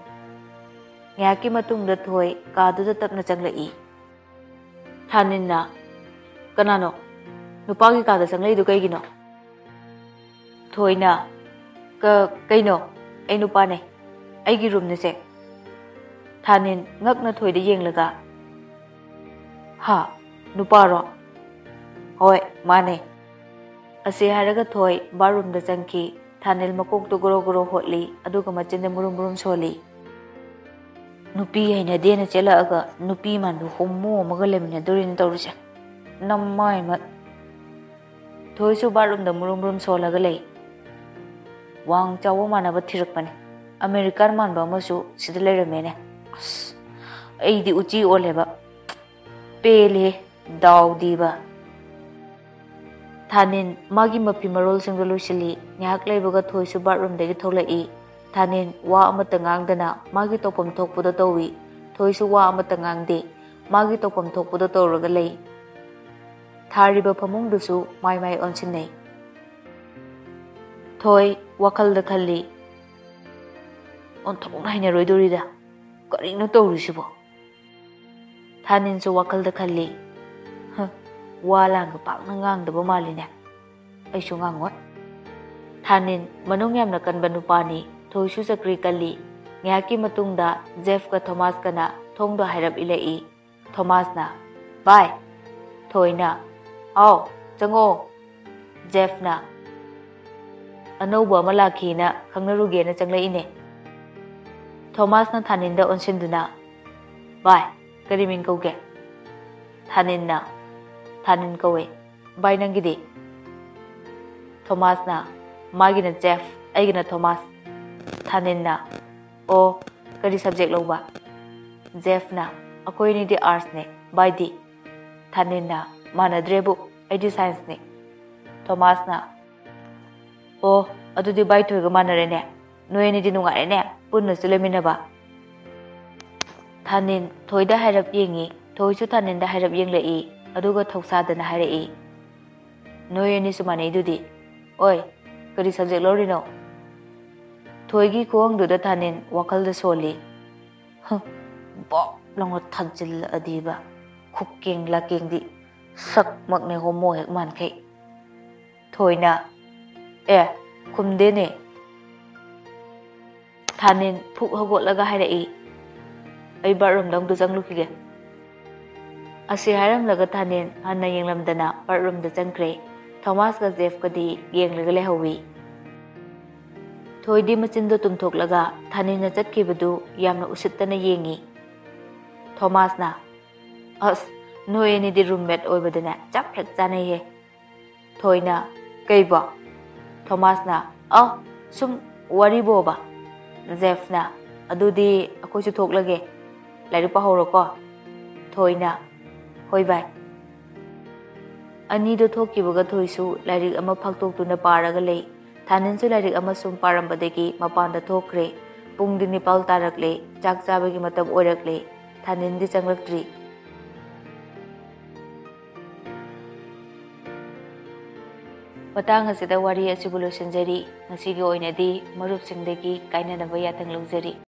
ꯉꯥꯏꯍꯥꯛꯀꯤ ꯃꯇꯨꯡꯗ ꯊꯣꯏ ꯀꯥꯗꯨꯗ ꯇꯞꯅ ꯆꯪꯂꯛꯏ꯫ ꯊꯥꯅꯤꯜꯅ, "ꯀꯅꯥꯅꯣ? ꯅꯨꯄꯥꯒꯤ ꯀꯥꯗ ꯆꯪꯂꯛꯏꯗꯨ ꯀꯩꯒꯤꯅꯣ?" ꯊꯣꯏꯅ, "ꯀ-, ꯀꯩꯅꯣ? ꯑꯩ ꯅꯨꯄꯥꯅꯦ꯫ ꯑꯩꯒꯤ ꯔꯨꯝꯅꯦꯁꯦ"꯫ ꯊꯥꯅꯤꯜ ꯉꯛꯅ ꯊꯣꯏꯗ ꯌꯦꯡꯂꯒ, "ꯍꯥ? ꯅꯨꯄꯥꯔꯣ?" "ꯍꯣꯏ, ꯃꯥꯅꯦ"꯫ ꯑꯁꯤ ꯍꯥꯏꯔꯒ ꯊꯣꯏ ꯕꯥꯠꯔꯨꯝꯗ ꯆꯪꯈꯤ꯫ ꯊꯥꯅꯤꯜ ꯃꯀꯣꯛꯇꯨ ꯒꯣꯔꯣ ꯒꯣꯔꯣ ꯍꯣꯠꯂꯤ, ꯑꯗꯨꯒ ꯃꯆꯤꯟꯗ ꯃꯨꯔꯨꯝ ꯃꯨꯔꯨꯝ ꯁꯣꯜꯂꯤ꯫ "ꯅꯨꯄꯤ ꯍꯩꯅꯗꯦꯅ ꯆꯦꯜꯂꯛꯑꯒ ꯅꯨꯄꯤ ꯃꯥꯟꯕ ꯍꯣꯃꯣ ꯑꯃꯒ ꯂꯩꯃꯤꯟꯅꯗꯣꯔꯤꯅꯦ ꯇꯧꯔꯤꯁꯦ꯫ ꯅꯃꯥꯏ ꯃꯠ"꯫ ꯊꯣꯏꯁꯨ ꯕꯥꯠꯔꯨꯝꯗ ꯃꯨꯔꯨꯝ ꯃꯨꯔꯨꯝ ꯁꯣꯜꯂꯒ ꯂꯩ꯫ ꯋꯥꯡ ꯆꯥꯎꯕ ꯃꯥꯟꯅꯕ ꯊꯤꯔꯛꯄꯅꯦ꯫ ꯑꯃꯦꯔꯤꯀꯥꯟ ꯃꯥꯟꯕ ꯑꯃꯁꯨ ꯁꯤꯗ ꯂꯩꯔꯝꯃꯦꯅꯦ꯫ ꯑꯁ, ꯑꯩꯗꯤ ꯎꯆꯤ ꯑꯣꯜꯂꯦꯕ꯫ ꯄꯦꯜꯂꯦ, ꯗꯥꯎꯗꯤꯕ꯫ ꯊꯥꯅꯤꯟ ꯃꯥꯒꯤ ꯃꯐꯤ ꯃꯔꯣꯜꯁꯤꯡꯗꯣ ꯂꯣꯏꯁꯤꯜꯂꯤ꯫ ꯉꯥꯏꯍꯥꯛ ꯂꯩꯕꯒ ꯊꯣꯏꯁꯨ ꯕꯥꯠꯔꯨꯝꯗꯒꯤ ꯊꯣꯛꯂꯛꯏ꯫ ꯊꯥꯅꯤꯟ ꯋꯥ ꯑꯃꯠꯇ ꯉꯥꯡꯗꯅ ꯃꯥꯒꯤ ꯇꯧꯐꯝ ꯊꯣꯛꯄꯗꯣ ꯇꯧꯏ꯫ ꯊꯣꯏꯁꯨ ꯋꯥ ꯑꯃꯠꯇ ꯉꯥꯡꯗꯦ꯫ ꯃꯥꯒꯤ ꯇꯧꯐꯝ ꯊꯣꯛꯄꯗꯣ ꯇꯧꯔꯒ ꯂꯩ꯫ ꯊꯥꯔꯤꯕ ꯐꯃꯨꯡꯗꯨꯁꯨ ꯃꯥꯏ ꯃꯥꯏ ꯑꯣꯟꯁꯤꯟꯅꯩ꯫ ꯊꯣꯏ ꯋꯥꯈꯜꯗ ꯈꯜꯂꯤ, "ꯑꯣꯟꯊꯣꯛꯅ ꯍꯩꯅꯔꯣꯏꯗꯣꯔꯤꯗ, ꯀꯔꯤꯅꯣ ꯇꯧꯔꯤꯁꯤꯕꯣ?" ꯊꯥꯅꯤꯟꯁꯨ ꯋꯥꯈꯜꯗ ꯈꯜꯂꯤ, "ꯍ, ꯋꯥ ꯂꯥꯡꯒ ꯄꯥꯛꯅ ꯉꯥꯡꯗꯕ ꯃꯥꯜꯂꯤꯅꯦ꯫ ꯑꯩꯁꯨ ꯉꯥꯡꯉꯣꯏ꯫" ꯊꯥꯅꯤꯟ ꯃꯅꯨꯡ ꯌꯥꯝꯅ ꯀꯟꯕ ꯅꯨꯄꯥꯅꯤ꯫ ꯊꯣꯏꯁꯨ ꯆꯀ꯭ꯔꯤ ꯀꯜꯂꯤ꯫ ꯉꯥꯏꯍꯥꯛꯀꯤ ꯃꯇꯨꯡꯗ ꯖꯦꯐꯀ ꯊꯣꯃꯥꯁꯀꯅ ꯊꯣꯡꯗꯣ ꯍꯥꯏꯔꯞ ꯏꯜꯂꯛꯏ꯫ ꯊꯣꯃꯥꯁꯅ, "ꯚꯥꯏ!" ꯊꯣꯏꯅ, "ꯑꯥꯎ, ꯆꯪꯉꯣ꯫" ꯖꯦꯐꯅ, "ꯑꯅꯧꯕ ꯑꯃ ꯂꯥꯛꯈꯤꯅ ꯈꯪꯅꯔꯨꯒꯦꯅ ꯆꯪꯂꯛꯏꯅꯦ꯫" ꯊꯣꯃꯥꯁꯅ ꯊꯥꯅꯤꯟꯗ ꯑꯣꯟꯁꯤꯟꯗꯨꯅ, "ꯚꯥꯏ, ꯀꯔꯤ ꯃꯤꯡ ꯀꯧꯒꯦ?" ꯊꯥꯅꯤꯟꯅ, "ꯊꯥꯅꯤꯟ ꯀꯧꯋꯦ꯫ ꯚꯥꯏ, ꯅꯪꯒꯤꯗꯤ?" ꯊꯣꯃꯥꯁꯅ, "ꯃꯥꯒꯤꯅ ꯖꯦꯐ, ꯑꯩꯒꯤꯅ ꯊꯣꯃꯥꯁ꯫" ꯊꯥꯅꯤꯟꯅ, "ꯑꯣ, ꯀꯔꯤ ꯁꯕꯖꯦꯛ ꯂꯧꯕ?" ꯖꯦꯐꯅ, "ꯑꯩꯈꯣꯏ ꯑꯅꯤꯗꯤ ꯑꯥꯔꯠꯁꯅꯦ, ꯚꯥꯏꯗꯤ?" ꯊꯥꯅꯤꯟꯅ, "ꯃꯥꯟꯅꯗ꯭ꯔꯦꯕꯨ, ꯑꯩꯗꯤ ꯁꯥꯏꯟꯁꯅꯦ꯫" ꯊꯣꯃꯥꯁꯅ, "ꯑꯣ, ꯑꯗꯨꯗꯤ ꯚꯥꯏ ꯊꯣꯏꯒ ꯃꯥꯟꯅꯔꯦꯅꯦ꯫ ꯅꯣꯏ ꯑꯅꯤꯗꯤ ꯅꯨꯡꯉꯥꯏꯔꯦꯅꯦ, ꯄꯨꯟꯅꯁꯨ ꯂꯩꯃꯤꯟꯅꯕ꯫" ꯊꯥꯅꯤꯟ ꯊꯣꯏꯗ ꯍꯥꯏꯔꯞ ꯌꯦꯡꯉꯤ, ꯊꯣꯏꯁꯨ ꯊꯥꯅꯤꯟꯗ ꯍꯥꯏꯔꯞ ꯌꯦꯡꯂꯛꯏ, ꯑꯗꯨꯒ ꯊꯧꯁꯥꯗꯅ ꯍꯥꯏꯔꯛꯏ, "ꯅꯣꯏ ꯑꯅꯤꯁꯨ ꯃꯥꯟꯅꯩꯗꯨꯗꯤ꯫ ꯑꯣꯏ, ꯀꯔꯤ ꯁꯕꯖꯦꯛ ꯂꯧꯔꯤꯅꯣ?" ꯊꯣꯏꯒꯤ ꯈꯨꯍꯪꯗꯨꯗ ꯊꯥꯅꯤꯟ ꯋꯥꯈꯜꯗ ꯁꯣꯜꯂꯤ꯫ ꯍ, ꯕꯣꯞ ꯂꯥꯎꯅ ꯊꯥꯖꯤꯜꯂꯛꯑꯗꯤꯕ꯫ ꯈꯨꯀꯦꯡ ꯂꯥꯀꯦꯡꯗꯤ ꯁꯛꯃꯛꯅꯦ ꯍꯣꯃꯣ ꯍꯦꯛ ꯃꯥꯟꯈꯩ꯫ ꯊꯣꯏꯅ, "ꯑꯦ, ꯈꯨꯝꯗꯦꯅꯦ꯫" ꯊꯥꯅꯤꯟ ꯐꯨꯛ ꯍꯧꯒꯠꯂꯒ ꯍꯥꯏꯔꯛꯏ, "ꯑꯩ ꯕꯥꯠꯔꯨꯝꯗ ꯑꯃꯨꯛꯇ ꯆꯪꯂꯨꯈꯤꯒꯦ꯫" ꯑꯁꯤ ꯍꯥꯏꯔꯝꯂꯒ ꯊꯥꯅꯤꯟ ꯍꯟꯅ ꯌꯦꯡꯂꯝꯗꯅ ꯕꯥꯠꯔꯨꯝꯗ ꯆꯪꯈ꯭ꯔꯦ꯫ ꯊꯣꯃꯥꯁꯀ ꯖꯦꯐꯀꯗꯤ ꯌꯦꯡꯂꯒ ꯂꯩꯍꯧꯋꯤ꯫ ꯊꯣꯏꯗꯤ ꯃꯆꯤꯟꯗꯣ ꯇꯨꯝꯊꯣꯛꯂꯒ ꯊꯥꯅꯤꯟꯅ ꯆꯠꯈꯤꯕꯗꯨ ꯌꯥꯝꯅ ꯎꯁꯤꯠꯇꯅ ꯌꯦꯡꯉꯤ꯫ ꯊꯣꯃꯥꯁꯅ, "ꯑꯁ, ꯅꯣꯏ ꯑꯅꯤꯗꯤ ꯔꯨꯝꯃꯦꯠ ꯑꯣꯏꯕꯗꯅꯦ ꯆꯞ ꯍꯦꯛ ꯆꯥꯅꯩꯍꯦ꯫" ꯊꯣꯏꯅ, "ꯀꯩꯕꯣ?" ꯊꯣꯃꯥꯁꯅ, "ꯑ, ꯁꯨꯝ ꯋꯥꯔꯤ ꯕꯣꯕ꯫" ꯖꯦꯐꯅ, "ꯑꯗꯨꯗꯤ ꯑꯩꯈꯣꯏꯁꯨ ꯊꯣꯛꯂꯒꯦ꯫ ꯂꯥꯏꯔꯤꯛ ꯄꯥꯍꯧꯔꯣꯀꯣ꯫" ꯊꯣꯏꯅ, "ꯍꯣꯏ ꯚꯥꯏ꯫" ꯑꯅꯤꯗꯣ ꯊꯣꯛꯈꯤꯕꯒ ꯊꯣꯏꯁꯨ ꯂꯥꯏꯔꯤꯛ ꯑꯃ ꯐꯥꯛꯇꯣꯛꯇꯨꯅ ꯄꯥꯔꯒ ꯂꯩ꯫ ꯊꯥꯅꯤꯟꯁꯨ ꯂꯥꯏꯔꯤꯛ ꯑꯃ ꯁꯨꯝ ꯄꯥꯔꯝꯕꯗꯒꯤ ꯃꯄꯥꯟꯗ ꯊꯣꯛꯈ꯭ꯔꯦ꯫ ꯄꯨꯡꯗꯤ ꯅꯤꯄꯥꯜ ꯇꯥꯔꯛꯂꯦ꯫ ꯆꯥꯛ ꯆꯥꯕꯒꯤ ꯃꯇꯝ ꯑꯣꯏꯔꯛꯂꯦ꯫ ꯊꯥꯅꯤꯟꯗꯤ ꯆꯪꯂꯛꯇ꯭ꯔꯤ꯫ ꯃꯇꯥꯡ ꯑꯁꯤꯗ ꯋꯥꯔꯤ ꯑꯁꯤꯕꯨ ꯂꯣꯏꯁꯤꯟꯖꯔꯤ꯫ ꯉꯁꯤꯒꯤ ꯑꯣꯏꯅꯗꯤ ꯃꯔꯨꯞꯁꯤꯡꯗꯒꯤ ꯀꯥꯏꯅꯅꯕ ꯌꯥꯊꯪ ꯂꯧꯖꯔꯤ꯫